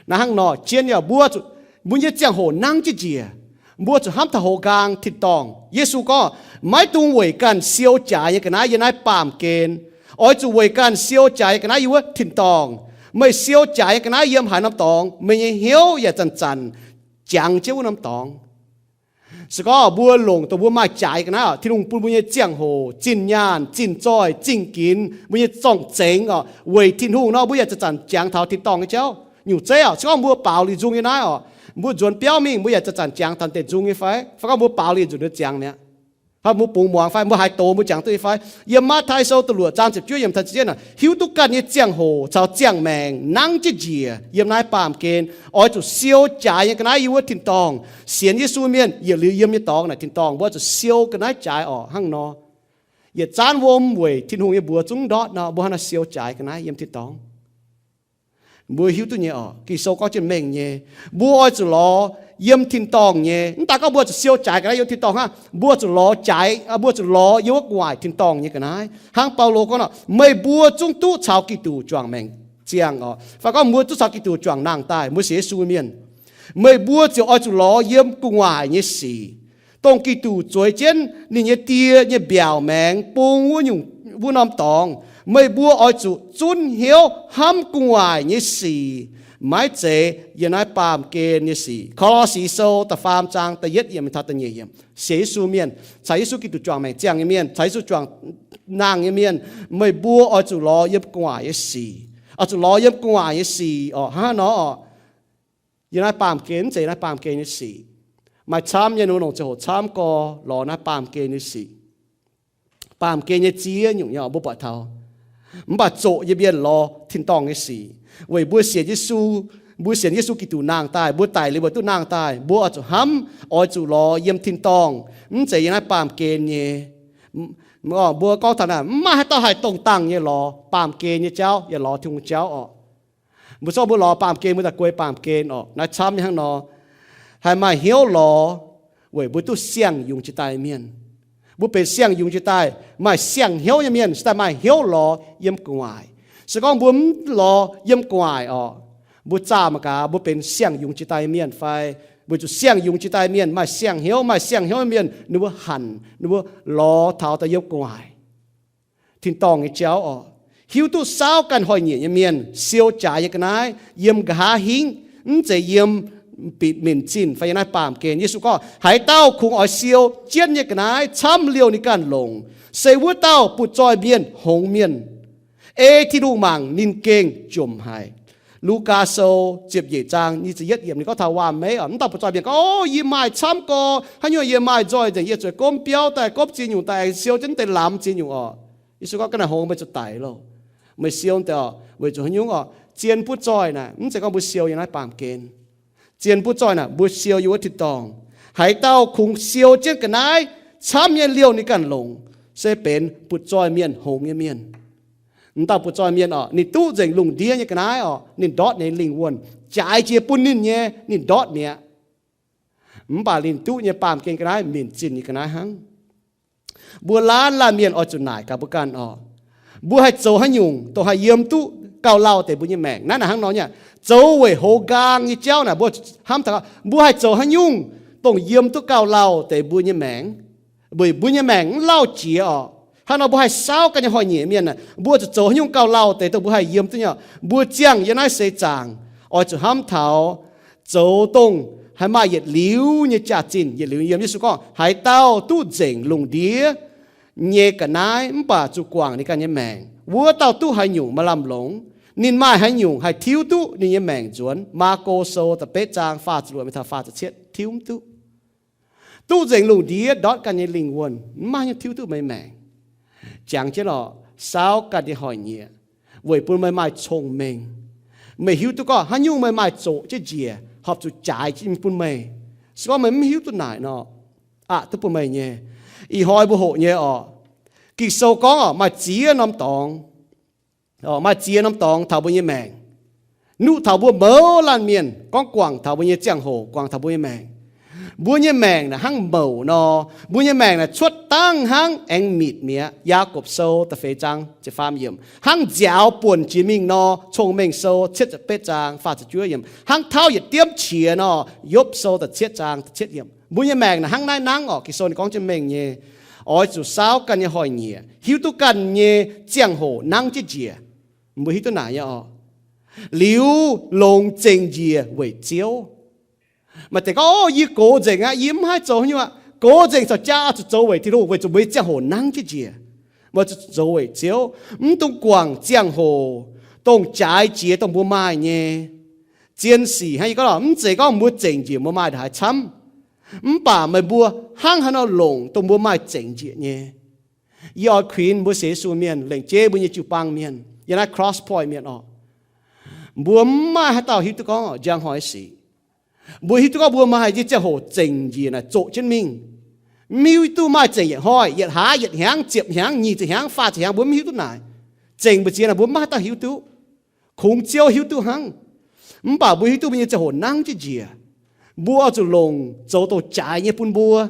Naaiv hnangv nor, jien yaac mbuo zuqc, mbuo nyei ziangh hoc nangv jienv njiec, mbuo zuqc hnamv taux hoz nqaang tin-dorngh. Yesu gorngv, maiv dungx weic ganh siou jaaix nyei ga'naaiv yiem naaiv baamh gen. Oix zuqc weic ganh siou jaaix nyei ga'naaiv yiem wuov tin-dorngh. Meih siou jaaix nyei ga'naaiv yiem haaix norm dorngx, meih nyei hnyouv yaac zanc-zanc jangx jienv wuov norm dorngx. Se gorngv mbuo longc dongh mbuo maaih jaaix ga'naaiv oc, Tin-Hungh bun mbuo nyei ziangh hoc, zinh nyaanh, zinh zoih, zinh ginx, mbuo nyei zorng-zengx oc, weic Tin-Hungh nor, mbuo yaac zanc-zanc jangx taux tin-dorngh nyei jauv. Nyungc zeiv oc, se gorngv mbuo baaux liuz nzung nyei naaiv oc, mbuo nzuonx biauv mingh, mbuo yaac zanc-zanc jangx taux deix nzung nyei fai? Fai gorngv mbuo baaux liuz nzunc nyei ziangx mi'aqv? Fai mbuo bungx muangx fai mbuo haiz doz mbuo jangx duqv nyei fai? Yiem Matv^taai Sou da'luoqc zaang ziepc juov yiemc taux ziepc jienv naaic, hiuv duqv ganh nyei ziangh hoc caux ziangh maengc nangv jienv njiec yiem naaiv baamh gen, oix zuqc siou jaaix nyei ga'naaiv yiem wuov tin-dorngh. Sienx Yesu mienh yietc liuz yiem nyei dorngx naaic tin-dorngh, mbuo oix zuqc siou ga'naaiv jaaix oc. Hnangv nor, yietc zaanv wuom weic Tin-Hungh nyei mbuox zungv ndortv nor, mbuo hnangv naaiv siou jaaix ga'naaiv yiem tin-dorngh. Mbuo hiuv duqv nyei oc, Ging-Sou gorngv jienv mengh nyei, mbuo oix zuqc lorz yiem tin-dorngh nyei. Mv daaih gorngv mbuo zuqc siou jaaix ga'naaiv yiem tin-dorngh hnangv, mbuo zuqc lorz jaaix, mbuo zuqc lorz yiem wuov gu'nguaaic tin-dorngh nyei ga'naaiv. Hnangv Baulo gorngv nor, meih mbuo zungv duqv caux Giduc juangc maengc ziangh oc. Fai gorngv mbuo duqv caux Giduc juangc nangh daaih, mbuo sienx Yesu mienh, meih mbuo ziouc oix zuqc lorz yiem gu'nguaaic nyei sic, dongh Giduc zueiz jienv ninh nyei Die nyei mbiaauc maengx bung wuov nyungc, wuov norm dorngx. Meih mbuo oix zuqc zunv hnyouv hnamv gu'nguaaic nyei sic, maiv zeiz yiem naaiv baamh gen nyei sic. Ko^lo^si Sou da'faam zaang da'yietv yiemc taux da'nyeic yiemc. Sienx Yesu mienh, caux Yesu Giduc juangc maengc ziangh nyei mienh, caux Yesu juangc nangh nyei mienh, meih mbuo oix zuqc lorz yiem gu'nguaaic nyei sic. Oix zuqc lorz yiem gu'nguaaic nyei sic oc. Hnangv nor oc, yiem naaiv baamh gen, mv zeiz naaiv baamh gen nyei sic. Maaih camv nyei, ninh mbuo longc ziangh hoc camv gorx lorz naaiv baamh gen nyei sic. Baamh gen nyei ziex nyungc nyei oc, mbuo buatc taux. Mv baac zoqc nyei mienh lorz tin-dorngh nyei sic, weic mbuo sienx Yesu, mbuo sienx Yesu Giduc nangh daaih, mbuo daic liuz mbuo duqv nangh daaih, mbuo oix zuqc hnamv, oix zuqc lorz yiem tin-dorngh, mv zeiz yiem naaiv baamh gen nyei. Mbuo gorngv taux naaic, mv maaih haaix dauh haih dongh dangh nyei lorz baamh gen nyei jauv yaac lorz Tin-Hungh jauv oc. Mbuo zorqv mbuo lorz baamh gen, mbuo daaih guei baamh gen oc. Naaiv camv nyei hnangv nor, haih maaih hnyouv lorz weic mbuo duqv siang-yungz jiex daaih mienh. Mbuo benx siang-yungz jiex daaih maaih siang-hnyouv nyei mienh, se daaih maaih hnyouv lorz yiem gu'nguaaic. Se gorngv mbuo mv lorz yiem gu'nguaaic oc, mbuo zaah mangc gaax, mbuo benx siang-yungz jiex daaih mienh fai? Weic zuqc siang-yungz jiex daaih mienh maaih siang-hnyouv, maaih siang-hnyouv mienh ninh mbuo hanc, ninh mbuo lorz taux daaih yiem gu'nguaaic tin-dorngh nyei jauv oc. Hiuv duqv saauv ganh hnoi-nyieqc nyei mienh siou jaaix nyei ga'naaiv yiem nqa'haav hingv, mv zeiz yiem bieqc minc zinh fai yiem naaiv baamh gen. Yesu gorngv, haaix dauh kungx oix siou jienv nyei ga'naaiv camv liouh ninh ganh longc, se wuov dauh butv-zoih mienh hngongx mienh. Ei Tin-Hungh mangc ninh gengh jomc haic. Lugaa Sou ziepc nyeic zaang nyic ziepc yietv yiemc ninh gorngv taux waam meiv oc. Mv dauh butv-zoih mienh gorngv, o, yie maaih camv gorx, haaix nyungc yie maaih nzoih nzengc, yie zueiz gomv biauv daaih gopv ziex nyungc daaih aengx siou jienv deix lamz ziex nyungc oc. Yesu gorngv, ga'naaiv hngongx meih zuqc daic loh. Meih siou deix oc, weic zuqc haaix nyungc oc? Zien butv-zoih naaic, mv zeiz gorngv mbuo siou yiem naaiv baamh gen. Zien butv-zoih naaic, mbuo siou yiem wuov tin-dorngh. Haaix dauh kungx siou jienv ga'naaiv camv nyei liouh ninh ganh longc, se benx butv-zoih mienh hngongx nyei mienh. M'dauh butv-zoih mienh oc, ninh duqv nzengc lungh ndiev nyei ga'naaiv oc, ninh ndortv ninh lingh wuonh, jaaix jiex bun ninh nyei, ninh ndortv mi'aqv. Mv baac ninh duqv nyei baamh gen ga'naaiv minc zinh nyei ga'naaiv hnangv. Mbuo laanh laanh mienh oix zuqc naaic gaax mbuo ganh oc, mbuo haih zoux haaix nyungc dongh haih yiem duqv gauh lauh deix mbuo nyei maengc? Naaiv naaic hnangv nor nyei, zoux weic hoz nqaang nyei jauv naaic, mbuo hnamv taux mbuo haih zoux haaix nyungc dongh yiem duqv gauh lauh deix mbuo nyei maengc, weic mbuo nyei maengc mv lauh jiex oc. Hnangv nor mbuo haih saauv ganh nyei hnoi-nyieqc mienh aah, mbuo zuqc zoux haaix nyungc gauh lauh deix dongh mbuo haih yiem duqv nyei oc? Mbuo ziangh yiem naaiv seix zaangc oix zuqc hnamv taux zoux dongh haih maaih yietc liuz nyei jaax-zinh, yietc liuz yiem. Yesu gorngv, haaix dauh duqv nzengc lungh ndiev nyei ga'naaiv mv baac zuqc guangc ninh ganh nyei maengc, wuov dauh duqv haaix nyungc maaih lamh longx? Ninh maaih haaix nyungc haih tiuv duqv ninh nyei maengc nzuonx? Maako Sou da'betv zaang faah ziepc luoqc mingh taux faah ziepc cietv, tiuv mv duqv. Duqv nzengc lungh ndiev ndortv ganh nyei lingh wuonh, mv maaih haaix nyungc tiuv duqv meih maengc. Jangx jienv oc, saauv ganh nyei hnoi-nyieqc weic bun meih maaih cong-mengh. Meih hiuv duqv gorngv haaix nyungc meih maaih zoqc jienv njiec horpc zuqc jaaix bun meih. Se gorngv meih mv hiuv duqv naaic nor, aqc duqv bun meih nyei. Ih hnoi mbuo hoqc nyei oc, Ging-Sou gorngv oc, maaih ziex norm dorngx. Maaih ziex norm dorngx taux mbuo nyei maengc. Nuqv taux mbuo mouz laanh mienh, gorngv guangc taux mbuo nyei ziangh hoc, guangc taux mbuo nyei maengc. Mbuo nyei maengc naaic hnangv mouc nor, mbuo nyei maengc naaic cuotv dangh hnangv aengx mitc mi'aqv. Yaagorpc Sou da'feix zaang ziepc faam yiemc, hnangv nziaaux buonc jiex mingh nor. Cong-Mengh Sou cietv ziepc betv zaang faah ziepc juov yiemc, hnangv tauv yietc diemv qiex nor. Yopv Sou da'cietv zaang da'cietv yiemc. Mbuo nyei maengc naaic hnangv naaiv nangv orqc. Ging-Sou ninh gorngv jienv mengh nyei. Oix zuqc saauv ganh nyei hoz-nyieqc, hiuv duqv ganh nyei ziangh hoc nangv jienv njiec. Mbuo hiuv duqv naaic nyei orqc. Liuz longc zengc njiec weic Ziouv. Maaih deix gorngv, o, yie gox nzengc aqv, yie mv haih zoux haaix nyungc aqv. Gox nzengc caux jaa oix zuqc zoux weic Tin-Hungh, weic zuqc mbuo nyei ziangh hoc nangv jienv njiec. Mbuo zuqc zoux weic Ziouv, mv dungx guangc ziangh hoc dongh jaaix jiex dongh mbuo maaih nyei. Zien sic hnangv yie gorngv lorqc, mv zeiz gorngv mbuo zengc njiec mbuo maaih ndongc haaix camv, mv baac meih mbuo hnangv haaix nor longc dongh mbuo maaih zengc njiec nyei. Yie oix kuinx mbuo sienx Yesu mienh, lengc jeiv mbuo nyei jiu-baang mienh, yiem naaiv Cross Point mienh orqc, mbuo mv maaih haaix dauh hiuv duqv gorngv njang hnoi sic. Mbuo hiuv duqv gorngv mbuo maaih nyei ziangh hoc zengc njiec naaic zoqc jienv mingh. Mv hiuv duqv maaih zengc yietc hnoi, yietc hlaax, yietc hnyangx, ziepc hnyangx, nyic ziepc hnyangx, faah ziepc hnyangx, mbuo mv hiuv duqv naaic. Zengc mbu'ziex naaic mbuo mv maaih haaix dauh hiuv duqv. Kungx Ziouv hiuv duqv hnangv. Mv baac mbuo hiuv duqv mbuo nyei ziangh hoc nangv jienv njiec. Mbuo oix zuqc longc zoux dongh jaaix nyei bun mbuo,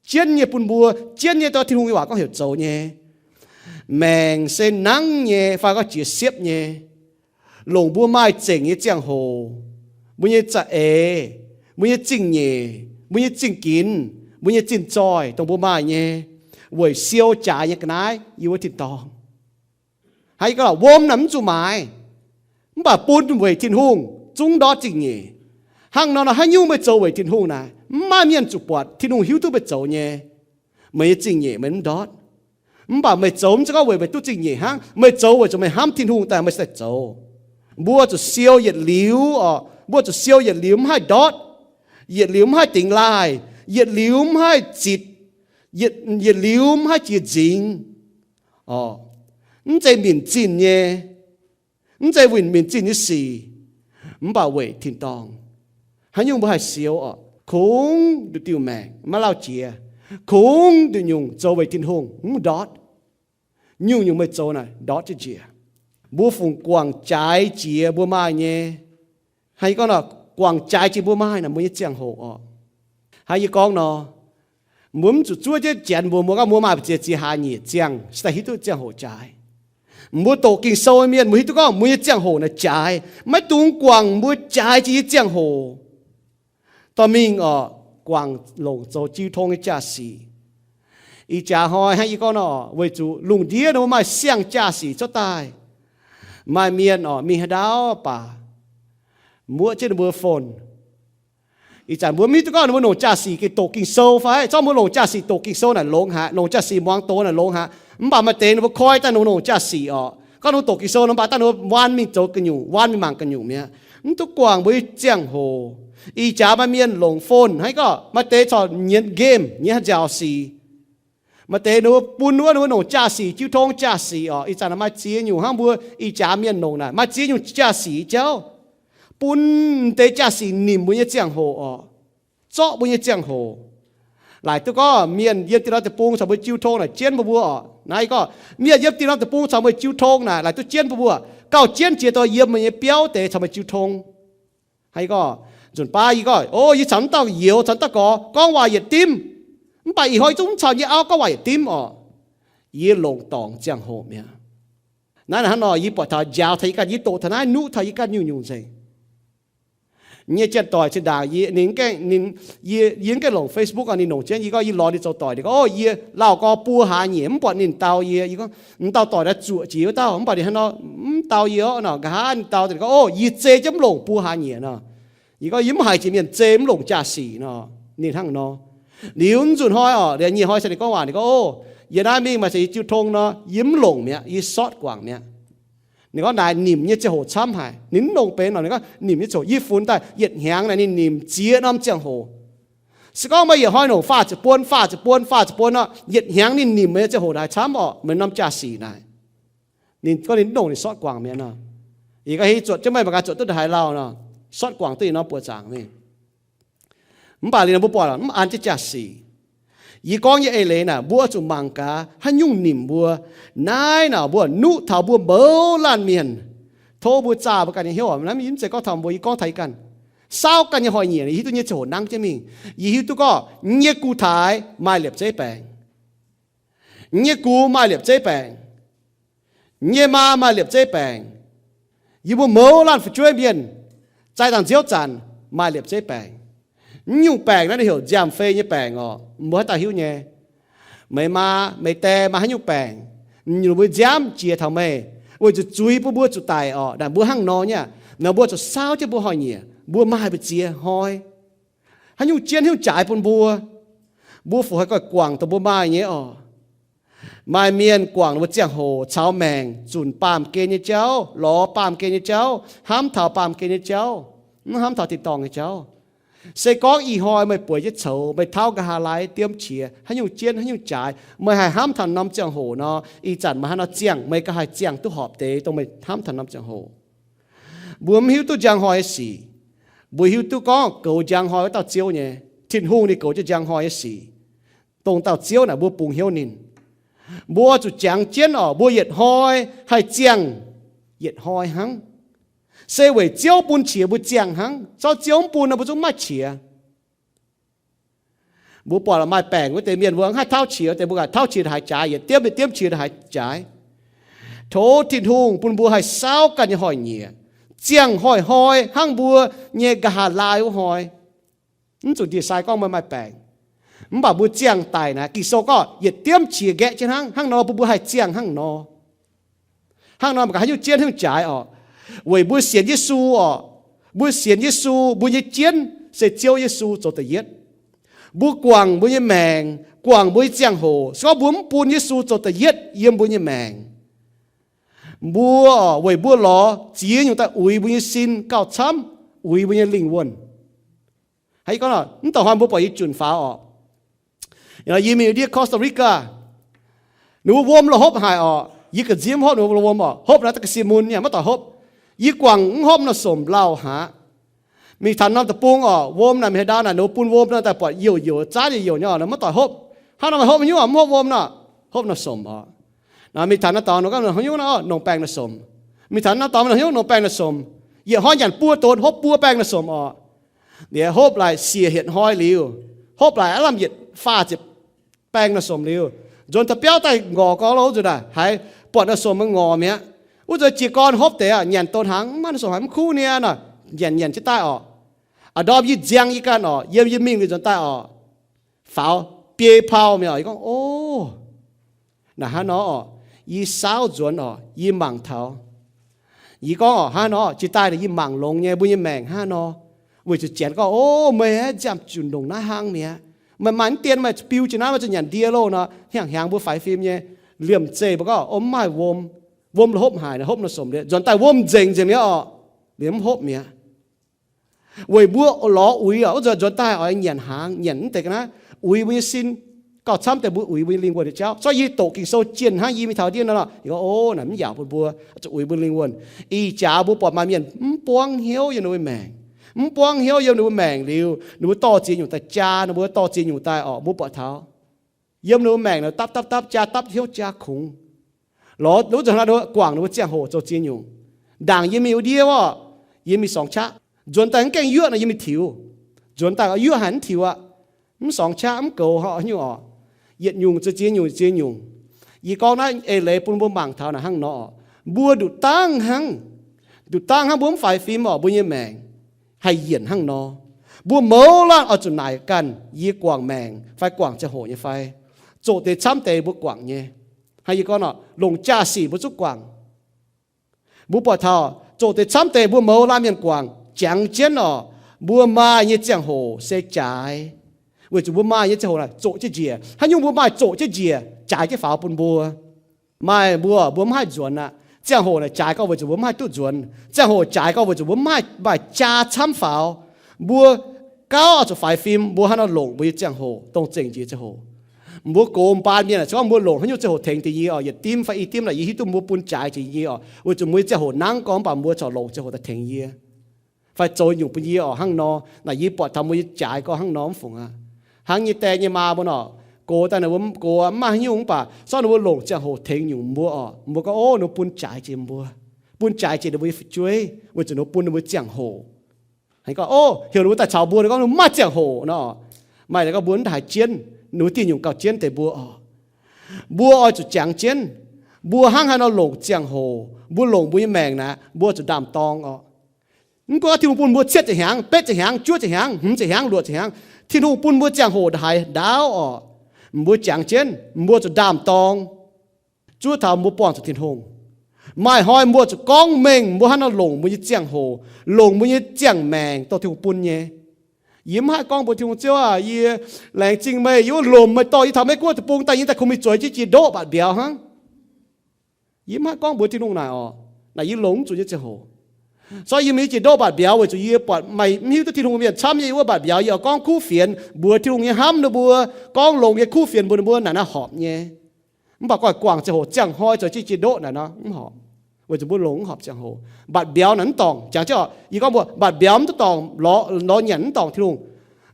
jienv nyei bun mbuo, jienv nyei dongh Tin-Hungh nyei waac gorngv heuc zoux nyei. Maengc se nangv nyei fai gorngv jiex siepv nyei. Longc mbuo maaih zengc nyei ziangh hoc, mbuo nyei za'eix, mbuo nyei zingh nyeic, mbuo nyei zingh ginx, mbuo nyei zinh zoih dongh mbuo maaih nyei, weic siou jaaix nyei ga'naaiv yiem wuov tin-dorngh. Hnangv yie gorngv, wuom naaic mv zuqc maaiz, mv baac bun weic Tin-Hungh zungv ndortv zingh nyeic. Hnangv nor, haaix nyungc meih zoux weic Tin-Hungh naaic, mv maaih mienh zuqc buatc. Tin-Hungh hiuv duqv meih zoux nyei. Meih nyei zingh nyeic meih mv ndortv. Mv baac meih zoux mv zeiz gorngv weic meih duqv zingh nyeic hnangv. Meih zoux weic zuqc meih hnamv Tin-Hungh daaih meih cingx daaih zoux. Mbuo zuqc siou yietc liuz orqc. Mbuo zuqc siou yietc liuz mv haih ndortv, yietc liuz mv haih dingx laaih, yietc liuz mv haih zitc, yietc liuz mv haih jiex nzingx. Mv zeiz minc zinh nyei, mv zeiz winh minc zinh nyei sic, mv baac weic tin-dorngh. Haaix nyungc mbuo haih siou orqc? Kungx nduqc diuh maengc maiv lauh jiex, kungx nduqc nyungc zoux weic Tin-Hungh mv ndortv. Nyungc-nyungc meih zoux naaic ndortv jienv njiec. Mbuo fungc guangc jaaix jiex mbuo maaih nyei. Hnangv yie gorngv nor, guangc jaaix jiex mbuo maaih naaic mbuo nyei ziangh hoc orqc. Hnangv yie gorngv nor, mbuo mv zuqc zuov jienv janx mbuo, mbuo gorngv mbuo maaih mbu'ziex ziex hlaax nyeic ziangh, cingx daaih hiuv duqv ziangh hoc jaaix. Mbuo doqc Ging-Sou mienh mbuo hiuv duqv gorngv mbuo nyei ziangh hoc naaic jaaix. Maiv dungx guangc mbuo jaaix jiex nyei ziangh hoc dorh mingh orqc, guangc longc zoux jiu tong nyei jaa-sic. Ih jaax hnoi hnangv yie gorngv nor, weic zuqc lungh ndiev nor mbuo maaih siang jaa-sic cuotv daaih. Maaih mienh orqc, mingh haaix ndau baac muoqv jienv ninh mbuo phone. Ih zanc mbuo mv hiuv duqv gorngv ninh mbuo longc jaa-sic gengh doqc Ging-Sou fai. Zorqv mbuo longc jaa-sic doqc Ging-Sou naaic longx haic, longc jaa-sic muangx doz naaic longx haic. Mv baac maaih deix ninh mbuo koi daaih ninh mbuo longc jaa-sic orqc, gorngv ninh mbuo doqc Ging-Sou nor, mv baac daaih ninh mbuo waan mingh zoux gu'nyuoz, waan mingh mangc gu'nyuoz mi'aqv. Mv duqv guangc mbuo nyei ziangh hoc. Ih jaax maaih mienh longc phone hnangv gorngv maaih deix corc nyienz game, nyienz haaix nziaaux sic. Maaih deix ninh mbuo bun wuov ninh mbuo longc jaa-sic, jiu tong jaa-sic orqc. Ih zanc maaih ziex nyungc hnangv mbuo ih jaax mienh longc naaic, maaih ziex nyungc jaa-sic jauv, bun deix jaa-sic nimc mbuo nyei ziangh hoc orqc, zorqv mbuo nyei ziangh hoc. Laaic duqv gorngv mienh yiem dieh norm deic-bung caux mbuo jiu tong naaic jienv mbuo mbuo orqc. Naaiv yie gorngv, mienh yiem dieh norm deic-bung caux mbuo jiu tong naaic, laaic duqv jienv mbuo mbuo, gauh jienv jiex daaih yiem meih nyei biauv deix caux meih jiu tong. Hnangv yie gorngv, nzunc baav yie gorngv, o, yie caux mv dauh youz, caux mv dauh gorx gorngv waac yietc dimv, mv baac ih hnoi yie zungv mv caux nyei auv gorngv waac yietc dimv orqc. Yie longc dorngc ziangh hoc mi'aqv. Naaiv hnangv nor yie buatc taux njaaux taux yie ganh, yie doqc taux naaiv nuqv taux yie ganh nyungc-nyungc nzengc. Nyei janx-doic zinh ndaangc yie, ninh, ninh, yie, yie mv gaengh longc Facebook, ninh longc jienv, yie gorngv yie lorz ninh zoux doic, ninh gorngv, o, yie lauh gorx buo hlaax nyeic mv buatc ninh dau yie. Yie gorngv, m'dauh doic naaiv zuoqc jiex wuov dauh, mv baac ninh hnangv nor mv dau yie orqc nor. Nqa'haav ninh dau, ninh gorngv, o, yie zei jienv mv longc buo hlaax nyeic nor. Yie gorngv, yie mv haiz jiex mienh zei mv longc jaa-sic nor. Ninh hnangv nor. Liuz nzunc hnoi orqc, liuz nyei hnoi se ninh gorngv waac, ninh gorngv, o, yie naaiv mingh maaih se yie jiu tong nor, yie mv longc mi'aqv, yie sortv guangc mi'aqv. Ninh gorngv naaic nimc nyei ziangh hoc camv haic, ninh mv longc benx nor. Ninh gorngv nimc nyei ziangh hoc, yie funx daaih yietc hnyangx naaic ninh nimc ziex norm ziangh hoc. Se gorngv meih yietc hnoi longc faah ziepc buon, faah ziepc buon, faah ziepc buon nor, yietc hnyangx ninh nimc meih nyei ziangh hoc naaic camv orqc, meih norm jaa-sic naaic. Ninh gorngv ninh mv longc, ninh sortv guangc mi'aqv nor. Yie gorngv, hei, zuotc jienv meih mangc gaax zuotc duqv ndongc haaix lauh nor. Sortv guangc duqv ninh norm buoqc zaangc mingh. Mv baac liuz nor mbuo buatc mv an jienv jaa-sic. Yie gorngv nyei eix leiz naaic, mbuo oix zuqc mangc gaax haaix nyungc nimc mbuo. Naaiv naaic mbuo nuqv taux mbuo mouz laanh mienh. Tov mbuo zaah mbuo ganh nyei hnyouv oc. Naaiv yie mv zeiz gorngv taux mbuo, yie gorngv taux yie ganh. Saauv ganh nyei hnoi-nyieqc, yie hiuv duqv nyei ziangh hoc nangv jienv mingh. Yie hiuv duqv gorngv nyei gux taaix maaih liepc zeiv baengc. Nyei gux maaih liepc zeiv baengc. Nyei maa maaih liepc zeiv baengc. Yie mbuo mouz laanh fu'jueiv mienh, zaaih dangh nziouv zanc maaih liepc zeiv baengc. Mv nyungc baengc naaiv ninh heuc nziaamv-fei nyei baengc oc. Mbuo haaix dauh hiuv nyei? Meih maa meih die maaih haaix nyungc baengc, ninh mbuo nziaamv jiex taux meih, weic zuqc zuiz bun mbuo zuqc daic oc. Naaic mbuo hnangv nor nyei aqv. Naaic mbuo zuqc saauv jienv mbuo hnoi-nyieqc, mbuo maaih mbu'ziex hnoi. Haaix nyungc jienv haaix nyungc jaaix bun mbuo, mbuo fu haih goiv guangc dongh mbuo maaih nyei oc. Maaih mienh guangc ninh mbuo ziangh hoc caux maengc zunc baamh gen nyei jauv, lorz baamh gen nyei jauv, hnamv taux baamh gen nyei jauv, mv hnamv taux tin-dorngh nyei jauv. Se gorngv ih hnoi meih bueix jienv coux, meih tauv nqa'haav laai diemv qiex, haaix nyungc jienv haaix nyungc jaaix, meih haih hnamv taux norm ziangh hoc nor, ih zanc meih haaix nor ziangh, meih ganh haih ziangh duqv horpc deix dongh meih hnamv taux norm ziangh hoc. Mbuo mv hiuv duqv njang hnoi nyei sic. Mbuo hiuv duqv gorngv goux njang hnoi wuov dauh Ziouv nyei. Tin-Hungh ninh goux jienv njang hnoi nyei sic. Dongh dauh Ziouv naaic mbuo bungx hnyouv ninh. Mbuo zuqc jangx jienv oc, mbuo yietc hnoi haih ziangh yietc hnoi hnangv. Se weic Ziouv bun qiex mbuo ziangh hnangv. Zorqv Ziouv mv bun nor, mbuo zungv maiv qiex. Mbuo buatc maaih baengc wuov deix mienh mbuo mv haih tauv qiex, wuov deix mbuo ganh tauv qiex ndongc haaix jaaix, yietc diemv yietc diemv qiex ndongc haaix jaaix. Tov Tin-Hungh bun mbuo haih saauv ganh nyei hnoi-nyieqc, ziangh hnoi-hnoi hnangv mbuo nyei nqa'haav laai wuov hnoi. Mv zuqc ndie-sai gorngv meih maaih baengc, mv baac mbuo ziangh daic naaic, Ging-Sou gorngv yietc diemv qiex nqaeqv jienv hnangv. Hnangv nor bun mbuo haih ziangh hnangv nor. Hnangv nor mangc gaax haaix nyungc jienv haaix nyungc jaaix oc. Weic mbuo sienx Yesu oc. Mbuo sienx Yesu, mbuo nyei jienv se Ziouv Yesu zoux da'yietv. Mbuo guangc mbuo nyei maengc, guangc mbuo nyei ziangh hoc, se gorngv mbuo mv bun Yesu zoux da'yietv yiem mbuo nyei maengc, mbuo oc, weic mbuo lorz ziex nyungc daaih uix mbuo nyei sin gauh camv, uix mbuo nyei lingh wuonh. Hnangv yie gorngv, mv da'hnoi mbuo buatc yie junc faaux oc, yie mingh ndiev Costa Rica, ninh mbuo wuom la'hopv haic oc. Yie ga'nziev mv hopv ninh mbuo wuom oc. Hopv naaiv da'ga'sie mun nyei, maiv doic hopv. Yie guangc mv hopv nor somc lauh haic. Mingh taux norm deic-bung oc, wuom naaic mingh haaix ndau naaic, ninh mbuo bun wuom naaic daaih buatc youc youc, zaanv youc youc nyei oc, maiv doic hopv. Hnangv nor meih hopv haaix nyungc oc? Mv hopv wuom nor. Hopv nor somc oc. Mingh taux naaiv dorngx, ninh gorngv haaix nyungc nor, nongc baengh nor somc. Mingh taux naaiv dorngx, haaix nyungc, nongc baengh nor somc. Yietc hnoi nyanc buo donx, hopv buo baengh nor somc oc. Liuz hopv laaix siec hietc hnoi liuz, hopv laaix aav lamh yietc faah ziepc baengh nor somc liuz, nzuonx taux biauv daaih ngorc gorngv lo nzuqc naaic haiz buatc nor somc maiv ngorc mi'aqv. Wuov nzunc jiez gorn hopv deix nyanc donx hnaangx, mv maaih nor somc haic, mv kuv niaa nor, nyanc nyanc jienv daaih oc. A'ndorm yie nziang yie ganh oc, yiem yie mingh liuz nzuonx daaih oc, faaux biei pau mi'aqv oc. Yie gorngv, o, naaic hnangv nor oc, yie saauv nzuonx oc, yie mangc taux. Yie gorngv oc, hnangv nor jiex daaih naaic yie mangc longx nyei mbuo nyei maengc hnangv nor. Weic zuqc janx gorngv, o, meih aeqv, nziaamv junc ndongc naaiv hnangv mi'aqv. Meih maaih mv dien meih biu jiex naaiv, meih zuqc nyanc ndie loh nor, hnyangx-hnyangx mbuo faix fim nyei, liemh zeih mbuo gorngv, o, mv maaih wuom, wuom la'hopv haic, hopv nor somc liuz, nzuonx daaih wuom nzengc nzengc mi'aqv oc, liemh mv hopv mi'aqv. Weic mbuo lorz uix oc, wuov nzunc nzuonx daaih oix nyanc hnaangx, nyanc mv deix ga'naaiv, uix mbuo nyei sin gauh camv deix mbuo uix mbuo nyei lingh wuonh nyei jauv. Zorqv yie doqc Ging-Sou jienh hnangv yie mingh taux ndiev nor, yie gorngv, o, naaic mv yaauc bun mbuo zuqc uix mbuo lingh wuonh. Ih jaax mbuo buatc maaih mienh mv buangv hnyouv yiem ninh mbuo maengc, mv buangv hnyouv yiem ninh mbuo maengc liuz, ninh mbuo dorh ziex nyungc daaih jaa, ninh mbuo dorh ziex nyungc daaih oc, mbuo buatc taux yiem ninh mbuo maengc naaic dapv dapv dapv jaa, dapv hnyouv jaa kungx. Lorz wuov nzunc hnangv nor guangc ninh mbuo ziangh hoc zoux ziex nyungc. Ndaangc yie mingh wuov ndiev oc, yie mingh sorngx qaqv. Nzuonx daaih mv gaengh yuoqv nor yie mingh tiux. Nzuonx daaih yuoqv haic mv tiux aqv. Mv sorngx qaqv mv goux haaix nyungc oc. Yietc nyungc zoux ziex nyungc, ziex nyungc. Yie gorngv naaiv eix leiz bun mbuo mangc taux naaic hnangv nor oc. Mbuo nduqc dangv hnangv, nduqc dangv hnangv mbuo mv faix fim oc, mbuo nyei maengc haih yienc hnangv nor. Mbuo mouz laanh oix zuqc naaic ganh, yie guangc maengc fai guangc ziangh hoc nyei fai? Zoqc deix camv deix mbuo guangc nyei. Hnangv yie gorngv nor, longc jaa-sic mbuo zungv guangc. Mbuo buatc taux zoqc deix camv deix mbuo mouz laanh mienh guangc, jangx jienv oc, mbuo maaih nyei ziangh hoc se jaaix. Weic zuqc mbuo maaih nyei ziangh hoc naaic zoqc jienv njiec. Haaix nyungc mbuo maaih zoqc jienv njiec, jaaix jienv faaux bun mbuo. Maaih mbuo, mbuo mv haih nzuonx aqv. Ziangh hoc naaic jaaix gorngv weic zuqc mbuo mv haih duqv nzuonx. Ziangh hoc jaaix gorngv weic zuqc mbuo mv haih maaih jaa camv faaux. Mbuo gauh oix zuqc faix fim, mbuo hnangv nor longc mbuo nyei ziangh hoc, dongh zengc njiec ziangh hoc. Mbuo gox mbaan mienh aeqv, se gorngv mbuo longc haaix nyungc ziangh hoc tengx deix yie oc, yietc dimv fai i dimv naaic yie hiuv duqv mbuo bun jaaix jiex yie oc, weic zuqc mbuo nyei ziangh hoc nangv gorngv, mv baac mbuo corc longc ziangh hoc daaih tengx yie fai zoux nyungc bun yie oc. Hnangv nor naaic yie buatc taux mbuo nyei jaaix gorngv hnangv nor mv fungc aqv. Hnangv nyei die nyei maa mbuo nor, Gox daaih ninh mbuo gox mv maaih haaix nyungc mv baac sortv ninh mbuo longc ziangh hoc tengx nyungc mbuo oc. Mbuo gorngv, ov, ninh mbuo bun jaaix jiex mbuo, bun jaaix jiex ninh mbuo nyei fu'jueiv weic zuqc ninh mbuo bun ninh mbuo ziangh hoc. Ninh gorngv, ov, heuc ninh mbuo daaih caux mbuo, ninh gorngv ninh maaih ziangh hoc nor. Maaih ninh gorngv mbuo mv haiz jienv, ninh mbuo dieh nyungc gauh jienv deix mbuo oc. Mbuo oix zuqc jangx jienv, mbuo hnangv haaix nor longc ziangh hoc, mbuo longc mbuo nyei maengc naaic, mbuo zuqc ndaam-dorng oc. Mv gunv Tin-Hungh bun mbuo cietv ziepc hnyangx, betv ziepc hnyangx, juov ziepc hnyangx, hmz ziepc hnyangx, luoqc ziepc hnyangx, Tin-Hungh bun mbuo ziangh hoc ndaaih ndaauv oc. Mbuo jangx jienv, mbuo zuqc ndaam-dorng zuov taux mbuo buangh zuqc Tin-Hungh. Maaih hnoi mbuo zuqc gorngv mengh mbuo hnangv nor longc mbuo nyei ziangh hoc, longc mbuo nyei ziangh maengc dongh Tin-Hungh bun nyei. Yie mv haih gorngv mbuox Tin-Hungh, Ziouv aah, yie laengz zingh meih, yie wuov lomc meih dorh yie taux Meiv Guoqv deic-bung daaih, yie daaih kungx mingh zueiz jienv jiex ndoqv mbatc mbiauz hnangv. Yie mv haih gorngv mbuox Tin-Hungh naaic oc. Naaic yie longc mv zuqc nyei ziangh hoc. Sortv yie mingh jiex ndoqv mbatc mbiauz weic zuqc yie buatc meih mv hiuv duqv Tin-Hungh mienh camv nyei wuov mbatc mbiauz, yie oix gorngv kuv fienx mbuox Tin-Hungh nyei hnamv ninh mbuo, gorngv longx nyei kuv fienx mbuox ninh mbuo naaic naaiv horpc nyei. Mv baac gorngv guangc ziangh hoc ziangh hnoi zueiz jienv jiex ndoqv naaic nor mv horpc, weic zuqc mbuo longc mv horpc ziangh hoc. Mbatc mbiauz naaic mv dorngc, jangx jienv oc, yie gorngv mbuo mbatc mbiauz mv duqv dorngc, lorz nyanc mv dorngc Tin-Hungh.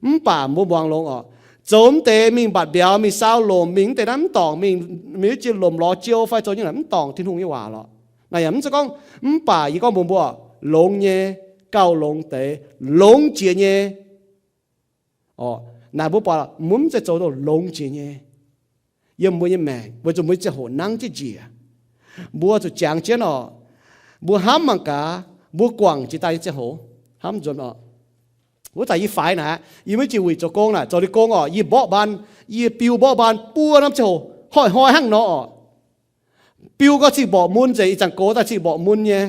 Mv baac mbuo muangx longx oc. Zoux mv deix mingh mbatc mbiauz, mingh saau lomc, mingh mv deix naaiv mv dorngc, mingh, mingh jiex lomc lorz jiou fai zoux nyei naaic mv dorngc Tin-Hungh nyei waac lorqc. Naaic yaac mv zeiz gorngv, mv baac yie gorngv mbuox mbuo, longx nyei, gauh longx deix, longx jiex nyei. Oc, naaic mbuo buatc mbuo mv zeiz zoux dongh longx jiex nyei yiem mbuo nyei maengc, weic zuqc mbuo nyei ziangh hoc nangv jienv njiec. Mbuo zuqc jangx jienv oc. Mbuo hnamv mangc gaax, mbuo guangc jiex daaih nyei ziangh hoc, hnamv nzuonx oc. Wuov zanc yie faix naaic, yie maiv jiex wuic zoux gong naaic, zoux liuz gong oc, yie mborqv mbaan, yie biu mborqv mbaan buo norm ziangh hoc, hnoi-hnoi hnangv nor oc. Biu gau cing-mborqc mun nzengc, ih zanc gox daaih cing-mborqc mun nyei.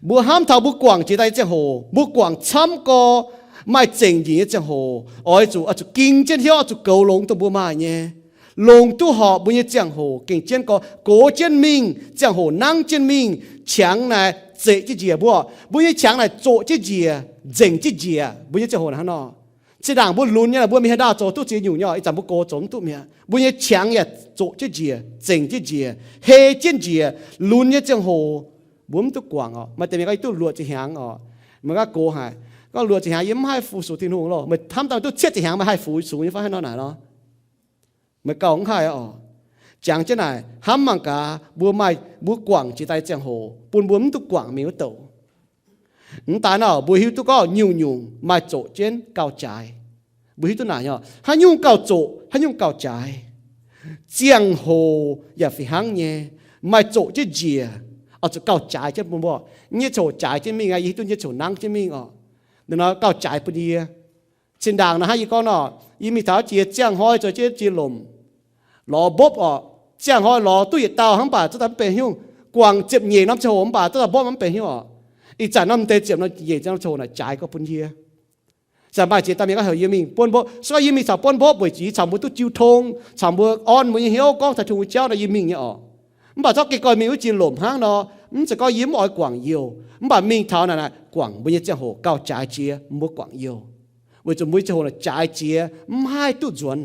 Mbuo hnamv taux mbuo guangc jiex daaih nyei ziangh hoc, mbuo guangc camv gau, maaih zengc njiec nyei ziangh hoc, oix zuqc, oix zuqc ging jienv hnyouv, oix zuqc goux longx dongh mbuo maaih nyei. Longc duqv horpc mbuo nyei ziangh hoc gengh jienv gau, gox jienv mingh, ziangh hoc nangv jienv mingh, qangx naaic zeqc jienv njiec mbuo. Mbuo nyei qangx naaic zoqc jienv njiec, nzengc jienv njiec. Mbuo nyei ziangh hoc naaic hnangv nor. Zinh ndaangc mbuo lunx nyei, mbuo mingh haaix ndaauh zoux duqv ziex nyungc nyei, ih zanc mbuo gox zoux mv duqv mi'aqv. Mbuo nyei qangx yaac zoqc jienv njiec, zengc jienv njiec, hei jienv njiec. Lunx nyei ziangh hoc mbuo mv duqv guangc oc. Maaih deix mienh gorngv yie duqv luoqc ziepc hnyangx oc, meih gorngv gox haic, gorngv luoqc ziepc hnyangx yie mv haih fu-sux Tin-Hungh loh. Meih hnamv daaih duqv cietv ziepc hnyangx meih haih fu-sux nyei fai hnangv nor naaic lor? Meih gauh mv haih oc. Jangx jienv naaic, hnamv mangc gaax, mbuo maaih, mbuo guangc jiex daaih ziangh hoc bun mbuo mv duqv guangc mingh wuov douc. Mv daaih nor, mbuo hiuv duqv gorngv nyungc-nyungc maaih zoqc jienv gauh jaaix. Mbuo hiuv duqv naaic nyei, haaix nyungc gauh zoqc, haaix nyungc gauh jaaix. Ziangh hoc yaac fih hnangv nyei, maaih zoqc jienv njiec, oix zuqc gauh jaaix jienv bun mbuo. Nyei ziouc jaaix jienv mingh aqv, yie hiuv duqv nyei ziouc nangv jienv mingh oc. Ninh nor gauh jaaix bun yie. Zinh ndaangc naaic hnangv yie gorngv nor, yie mingh taux jiex ziangh hnoi zoux jienv jiex lomc, lorz mbopv oc. Ziangh hnoi lorz duqv yietc dauh hnangv, mv baac duqv daaih mv benx haaix nyungc. Guangc ziepc nyeic norm ziangh hoc mv baac duqv daaih mbopv mv benx haaix nyungc oc. Ih zanc norm deix ziepc nyeic norm ziangh hoc naaic jaaix gau bun yie. Zanc maaih ziex dauh mienh gorngv heuc yie mingh buonv mbopv. Se gorngv yie mingh caux buonv mbopv weic zuqc yie caux mbuo duqv jiu tong, caux mbuo orn mbuo nyei hnyouv gorngv taux Tin-Hungh nyei jauv nor yie mingh nyei oc. Mv baac zorqv gengh gorx mingh wuov jiex lomc hnangv nor, mv zeiz gorngv yie mv oix guangc youh. Mv baac mingh taux naaic, naaic guangc mbuo nyei ziangh hoc gauh jaaix jiex, mbuo guangc youh. Weic zuqc mbuo nyei ziangh hoc naaic jaaix jiex, mv haih duqv nzuonx.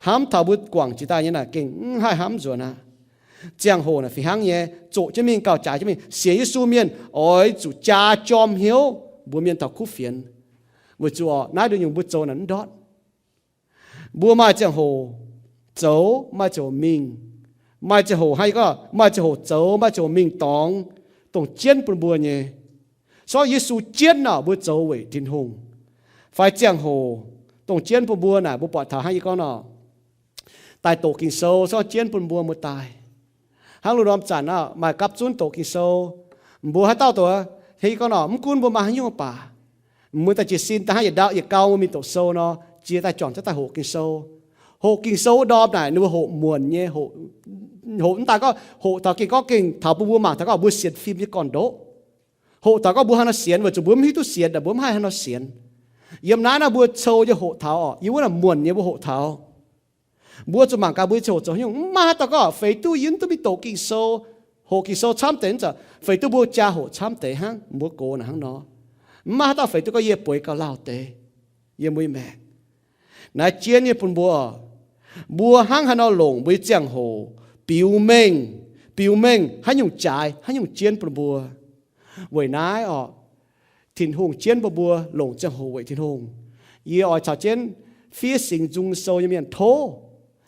Hnamv taux mbuo guangc jiex daaih nyei naaic gengh mv haih hnamv nzuonx aqv. Ziangh hoc naaic fih hnangv nyei, zoqc jienv mingh gauh jaaix jienv mingh. Sienx Yesu mienh oix zuqc jaa jorm hnyouv mbuox mienh taux kuv fienx. Weic zuqc oc, naaiv nduqc nyungc mbuo zoux naaic mv ndortv. Mbuo maaih ziangh hoc zoux, maaih ziangh hoc mingh. Maaih ziangh hoc hnangv yie gorngv, maaih ziangh hoc zoux, maaih ziangh hoc mingh dorngx, dongh jienv bun mbuo nyei. Se gorngv Yesu jienv nor, mbuo zoux weic Tin-Hungh. Fai ziangh hoc dongh jienv bun mbuo naaic, mbuo buatc taux hnangv yie gorngv nor, daaih doqc Ging-Sou, se gorngv jienv bun mbuo, mbuo daaih. Hnangv lungh ndorm zanc aqv, maaih gapv zunv doqc Ging-Sou. Mbuo haaix dauh doqc, hnangv yie gorngv nor, mv gunv mbuo maaih haaix nyungc baac, mbuo daaih jiez sin daaih hnangv yietc ndau yietc gau mbuo mingh doqc sou nor, jiex daaih juangc jienv daaih hoqc Ging-Sou. Hoqc Ging-Sou wuov ndorm naaic ninh mbuo hoqc muonc nyei, hoqc, hoqc mv daaih gorngv hoqc taux gengh gorngv gengh taux bun mbuo mangc taux gorngv mbuo sienx fim nyei gorn-ndoqv. Hoqc taux gorngv mbuo haaix nor sienx, weic zuqc mbuo mv hiuv duqv sienx, mbuo mv haih haaix nor sienx. Yiem naaiv nor mbuo cou nyei hoqc taux oc, yiem wuov naaic muonc nyei mbuo hoqc taux. Mbuo zuqc mangc gaax mbuo nyei ziangh hoc zoux haaix nyungc. Mv maaih haaix dauh gorngv feix duqv yie mv duqv mingh doqc Ging-Sou, hoqc Ging-Sou camv deix, mv zeiz feix duqv mbuo jaa hoqc camv deix hnangv, mbuo gox naaic hnangv nor. Mv maaih haaix dauh feix duqv gorngv yie bueix gauh lauh deix yiem mbuo nyei maengc. Naaiv jienv nyei bun mbuo, mbuo hnangv haaix nor longc mbuo nyei ziangh hoc biux mengh, biux mengh haaix nyungc jaaix, haaix nyungc jienv bun mbuo. Weic naaiv oc, Tin-Hungh jienv bun mbuo longc ziangh hoc weic Tin-Hungh. Yie oix caux jienv fiev Singx Nzung Sou nyei mienh tov,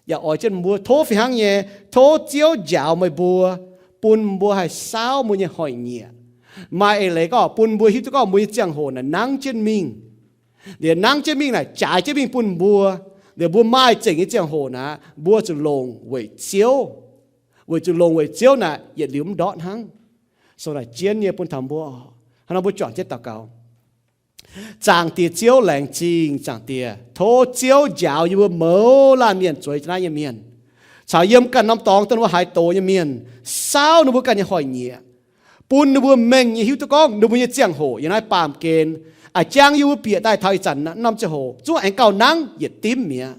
yaac oix jienv mbuo tov fih hnangv nyei, tov Ziouv njaaux meih mbuo, bun mbuo haih saauv mbuo nyei hoic nyieqc. Maaih eix leiz gorngv bun mbuo hiuv duqv gorngv mbuo nyei ziangh hoc naaic nangv jienv mingh. Liuz nangv jienv mingh naaic jaaix jienv mingh bun mbuo. Liuz mbuo maaih zengc nyei ziangh hoc naaic, mbuo zuqc longc weic Ziouv, weic zuqc longc weic Ziouv naaic yietc liuz mv ndortv hnangv. Sou naaic jienv nyei bun taux mbuo oc. Hnangv nor mbuo juangc jienv daux gaux. Zaangc Diex Ziouv, laengz zingh Zaangc Diex, tov Ziouv njaaux yie mbuo mouz laanh mienh zueiz jienv naaiv nyei mienh, caux yiem ganh norm dorngx dongh ninh mbuo haaix doz nyei mienh, saauv ninh mbuo ganh nyei hoic nyieqc, bun ninh mbuo mengh nyei hiuv duqv gorngv ninh mbuo nyei ziangh hoc yiem naaiv baamh gen, a'jang yie mbuo bieqc daaih taux ih zanc norm ziangh hoc zungv aengx gauh nangv yietc dimv mi'aqv.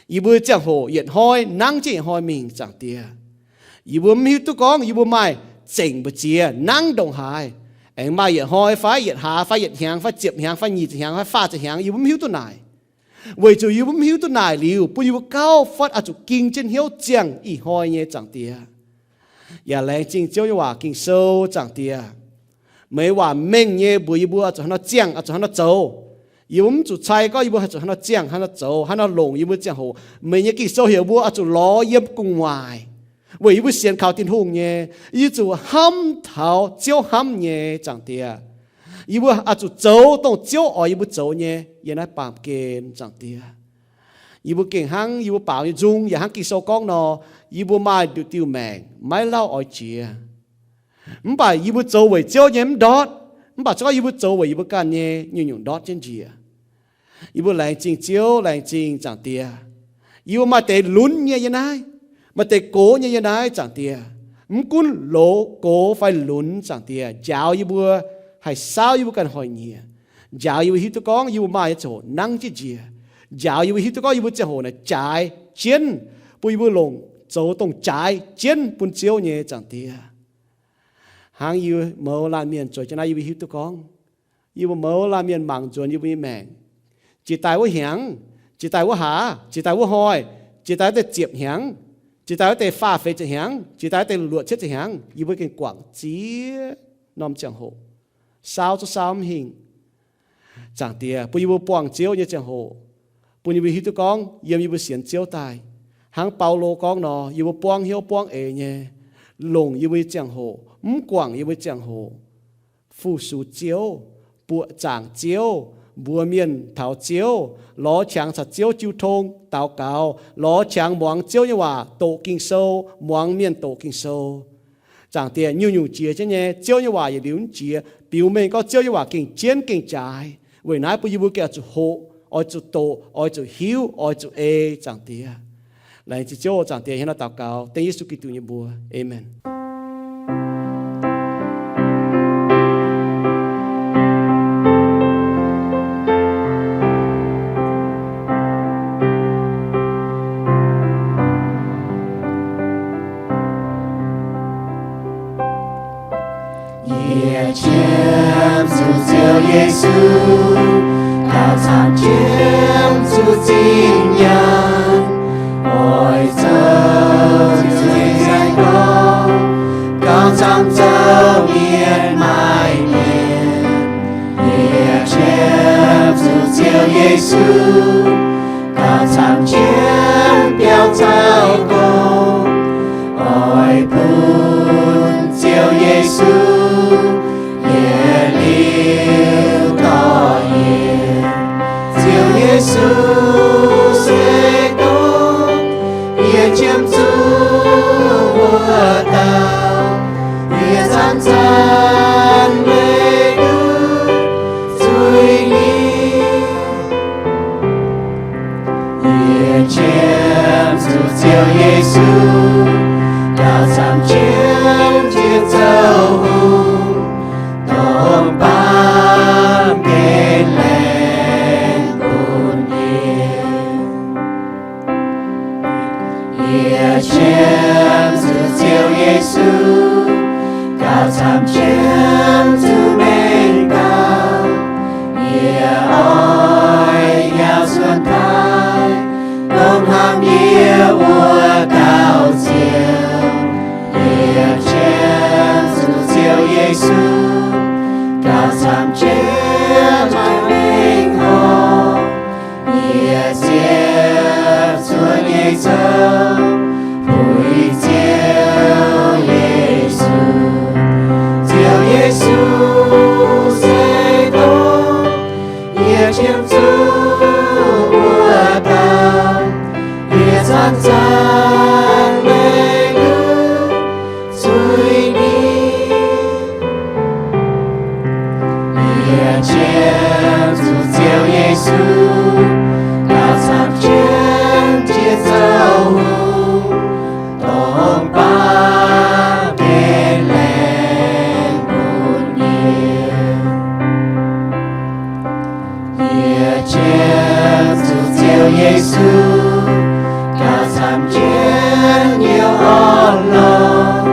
Yie mbuo ziangh hoc yietc hnoi nangv jienv yietc hnoi mingh, Zaangc Diex. Yie mbuo mv hiuv duqv gorngv yie mbuo maaih zengc mbu'ziex nangv ndongc haaix, aengx maaih yietc hnoi fai yietc hlaax fai yietc hnyangx fai ziepc hnyangx fai nyic ziepc hnyangx fai faah ziepc hnyangx, yie mbuo mv hiuv duqv naaic. Weic zuqc yie mbuo mv hiuv duqv naaic liuz, bun yie mbuo gauh fatv oix zuqc ging jienv hnyouv ziangh ih hnoi nyei, Zaangc Diex. Yaac laengz zingh Ziouv nyei waac Ging-Sou, Zaangc Diex. Meih waac mengh nyei mbuox yie mbuo oix zuqc hnangv nor ziangh, oix zuqc hnangv nor zoux. Yie mbuo mv zuqc cai gorngv yie mbuo haih zuqc hnangv nor ziangh, hnangv nor zoux, hnangv nor longc yie mbuo ziangh hoc. Meih nyei Ging-Sou heuc mbuo oix zuqc lorz yiem gu'nguaaic, weic yie mbuo sienx kaux Tin-Hungh nyei. Yie zuqc hnamv taux Ziouv hnamv nyei, Zaangc Diex. Yie mbuo oix zuqc zoux dongh Ziouv oix yie mbuo zoux nyei yiem naaiv baamh gen, Zaangc Diex. Yie mbuo gengh hnangv yie mbuo baaux nyei nzung, yaac hnangv Ging-Sou gorngv nor, yie mbuo maaih nduqc diuh maengc maiv lauh oix jiex. Mv baac yie mbuo zoux weic Ziouv nyei mv ndortv, mv baac se gorngv yie mbuo zoux weic yie mbuo ganh nyei, nyungc-nyungc ndortv jienv njiec. Yie mbuo laengz zingh Ziouv, laengz zingh Zaangc Diex. Yie mbuo maaih deix lunx nyei yiem naaiv, maaih deix gox nyei yiem naaiv, Zaangc Diex. Mv gunv loz, gox fai lunx, Zaangc Diex, njaaux yie mbuo haih saauv yie mbuo ganh hoic nyieqc. Njaaux yie mbuo hiuv duqv gorngv yie mbuo maaih nyei ziangh hoc nangv jienv njiec. Njaaux yie mbuo hiuv duqv gorngv yie mbuo ziangh hoc naaic jaaix jienv, bun yie mbuo longc zoux dongh jaaix jienv bun Ziouv nyei, Zaangc Diex. Hnangv yie mouz laanh mienh zueiz jienv naaiv, yie mbuo hiuv duqv gorngv yie mbuo mouz laanh mienh mangc nzuonx yie mbuo nyei maengc. Jiex daaih wuov hnyangx, jiex daaih wuov hlaax, jiex daaih wuov hnoi, jiex daaih wuov deix ziepc hnyangx, jiex daaih wuov deix faah feix ziepc hnyangx, jiex daaih wuov deix luoqc cietv ziepc hnyangx, yie mbuo gengh guangc ziex norm ziangh hoc, saauv zungv saauv mv hingh. Zaangc Diex, bun yie mbuo buangh Ziouv nyei ziangh hoc, bun yie mbuo hiuv duqv gorngv yiem yie mbuo sienx Ziouv daaih, hnangv Baulo gorngv nor, yie mbuo buangv hnyouv buangv eix nyei, longc yie mbuo nyei ziangh hoc, mv guangc yie mbuo nyei ziangh hoc, fu-sux Ziouv, buoqc zaangc Ziouv, mbuox mienh taux Ziouv, lorz qangx caux Ziouv jiu tong daux gaux, lorz qangx muangx Ziouv nyei waac, doqc Ging-Sou, muangx mienh doqc Ging-Sou. Zaangc Diex, nyungc-nyungc jiex jienv nyei, Ziouv nyei waac yietc liuz mv jiex, biux mengh gorngv Ziouv nyei waac gengh jienv gengh jaaix. Weic naaiv bun yie mbuo gengh oix zuqc hoqc, oix zuqc doqc, oix zuqc hiuv, oix zuqc ei, Zaangc Diex. Laengz zingh Ziouv, Zaangc Diex, hnangv naaiv daux gaux dengv Yesu Giduc nyei mbuox. Aamen. Yie qiemx zuqc Ziouv Yesu, gauh camv qiemx zuqc zinh nyaanh, oix zoux zuiz zaih gorngv, gauh camv zoux mienh maaih mienh. Yie qiemx zuqc Ziouv Yesu, gauh camv qiemx biauv caux gong, oix bun Ziouv Yesu yietc liuz dorh yie. Ziouv Yesu se gorngv, yie qiemx zuqc wuov dauh, yie zanc-zanc leih duqv zuiz nyei. Yie qiemx zuqc Ziouv Yesu, gauh camv qiemx jiex zoux hungh, dongh baamh gen laengz bun yie. Yie qiemx zuqc Ziouv Yesu, gauh camv qiemx zuqc mengh gauh. Yie oix njaaux suonc taaih, dongh hnamv yie wuov dauh Ziouv. Yie qiemx zuqc Ziouv Yesu, gauh camv qiemx maaih mengh horc. Yie Yesu se dongh yie qiemx zuqc wuov dauh, yie zanc-zanc leih nduqc zuiz-ndiev. Yie qiemx zuqc Ziouv Yesu gauh camv jienv jiex zoux hungh, dongh baamh gen laengz bun yie. Yie qiemx zuqc Ziouv Yesu gauh camv jienv yie orn-lorqc.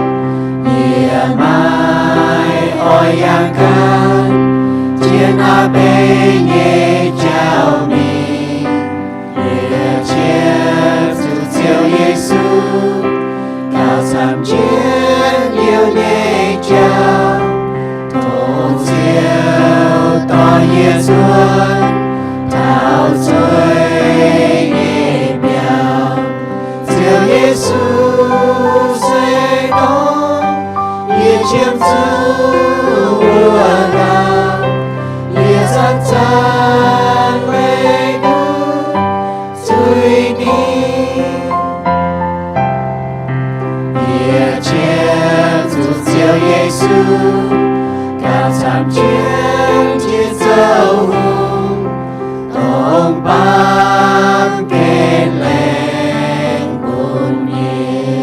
Yie maiv oix yangh gaax jienv aa beiv nyei jauv mingh. Yie qiemx zuqc Ziouv Yesu gauh camv jienv Liouv nyei jauv, tov Ziouv dorh yie nzuonx taux zueiz nyei biauv. Ziouv Yesu se dongh yie qiemx zuqc wuov dauh, yie zanc-zanc leih nduqc zuiz-ndiev. Yie qiemx zuqc Ziouv Yesu gauh camv jienv jiex zoux hungh, dongh baamh gen laengz bun yie.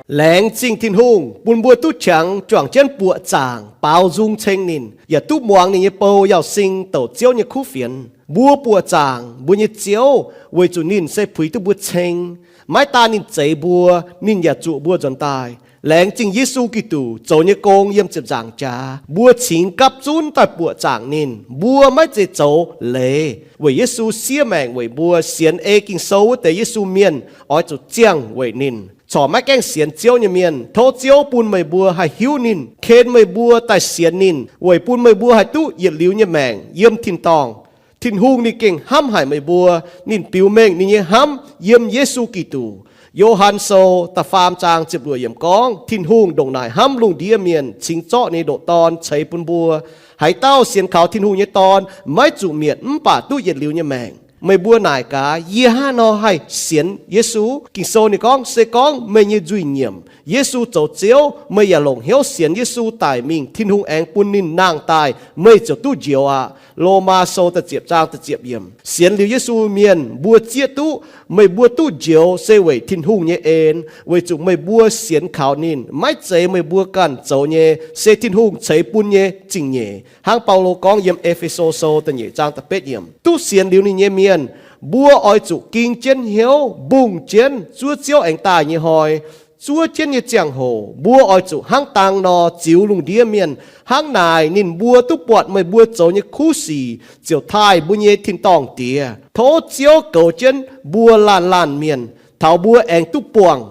Laengz zingh Tin-Hungh bun mbuo duqv qangx juangc jienv buoqc zaangc baaux nzung ceng ninh, yaac duqv muangx ninh nyei bou Yauz Sing douc Ziouv nyei kuv fienx. Mbuo buoqc zaangc mbuo nyei Ziouv weic zuqc ninh se puix duqv mbuo ceng. Maiv daan ninh zeix mbuo, ninh yaac zuqc mbuo nzuonx daaih. Laengz zingh Yesu Giduc zoux nyei gong yiem ziepc nzaangc jaax, mbuo cingx gapv zunv daaih buoqc zaangc ninh. Mbuo maiv zeiz zoux leiz, weic Yesu siev maengc weic mbuo. Sienx ei Ging-Sou wuov deix Yesu mienh oix zuqc ziangh weic ninh. Corc maiv gaengh sienx Ziouv nyei mienh, tov Ziouv bun meih mbuo haih hiuv ninh, ken meih mbuo daaih sienx ninh, weic bun meih mbuo haih duqv yietc liuz nyei maengc yiem tin-dorngh. Tin-Hungh ninh gengh hnamv haic meih mbuo. Ninh biux mengh ninh nyei hnamv yiem Yesu Giduc. Yo^han Sou da'faam zaang ziepc luoqc yiemc gorngv, Tin-Hungh ndongc naaic hnamv lungh ndiev mienh, cingx zorqv ninh nyei ndoqc Dorn ceix bun mbuo. Haaix dauh sienx kaux Tin-Hungh nyei Dorn maiv zuqc mietc, mv baac duqv yietc liuz nyei maengc. Meih mbuo naaic gaax, yie hnangv haaix nor haih sienx Yesu? Ging-Sou ninh gorngv, se gorngv meih nyei nzuih nyiemc, Yesu zoux Ziouv, meih yaac longc hnyouv sienx Yesu daic mingh, Tin-Hungh aengx bun ninh nangh daaih, meih ziouc duqv njoux aqv. Lomaa Sou da'ziepc zaang da'ziepc yiemc. Sienx liuz Yesu mienh, mbuo zieqv duqv meih mbuo duqv njoux se weic Tin-Hungh nyei en, weic zuqc meih mbuo sienx kaux ninh. Maiv zeiz meih mbuo ganh zoux nyei, se Tin-Hungh ceix bun nyei zingh nyeic. Hnangv Baulo gorngv yiem E^fe^so Sou da'nyeic zaang da'betv yiemc, duqv sienx liuz ninh nyei mienh, mbuo oix zuqc ging jienv hnyouv mbungh jienv zuov Ziouv aengx daaih nyei hnoi. Zuov jienv nyei ziangh hoc mbuo oix zuqc hnangv dang nor ziux lungh ndiev mienh. Hnangv naaic ninh mbuo duqv buatc meih mbuo zoux nyei kuv sic, ziouc taaih mbuo nyei tin-dorngh Diex. Tov Ziouv goux jienv mbuo laanh laanh mienh, taux mbuo aengx duqv buangh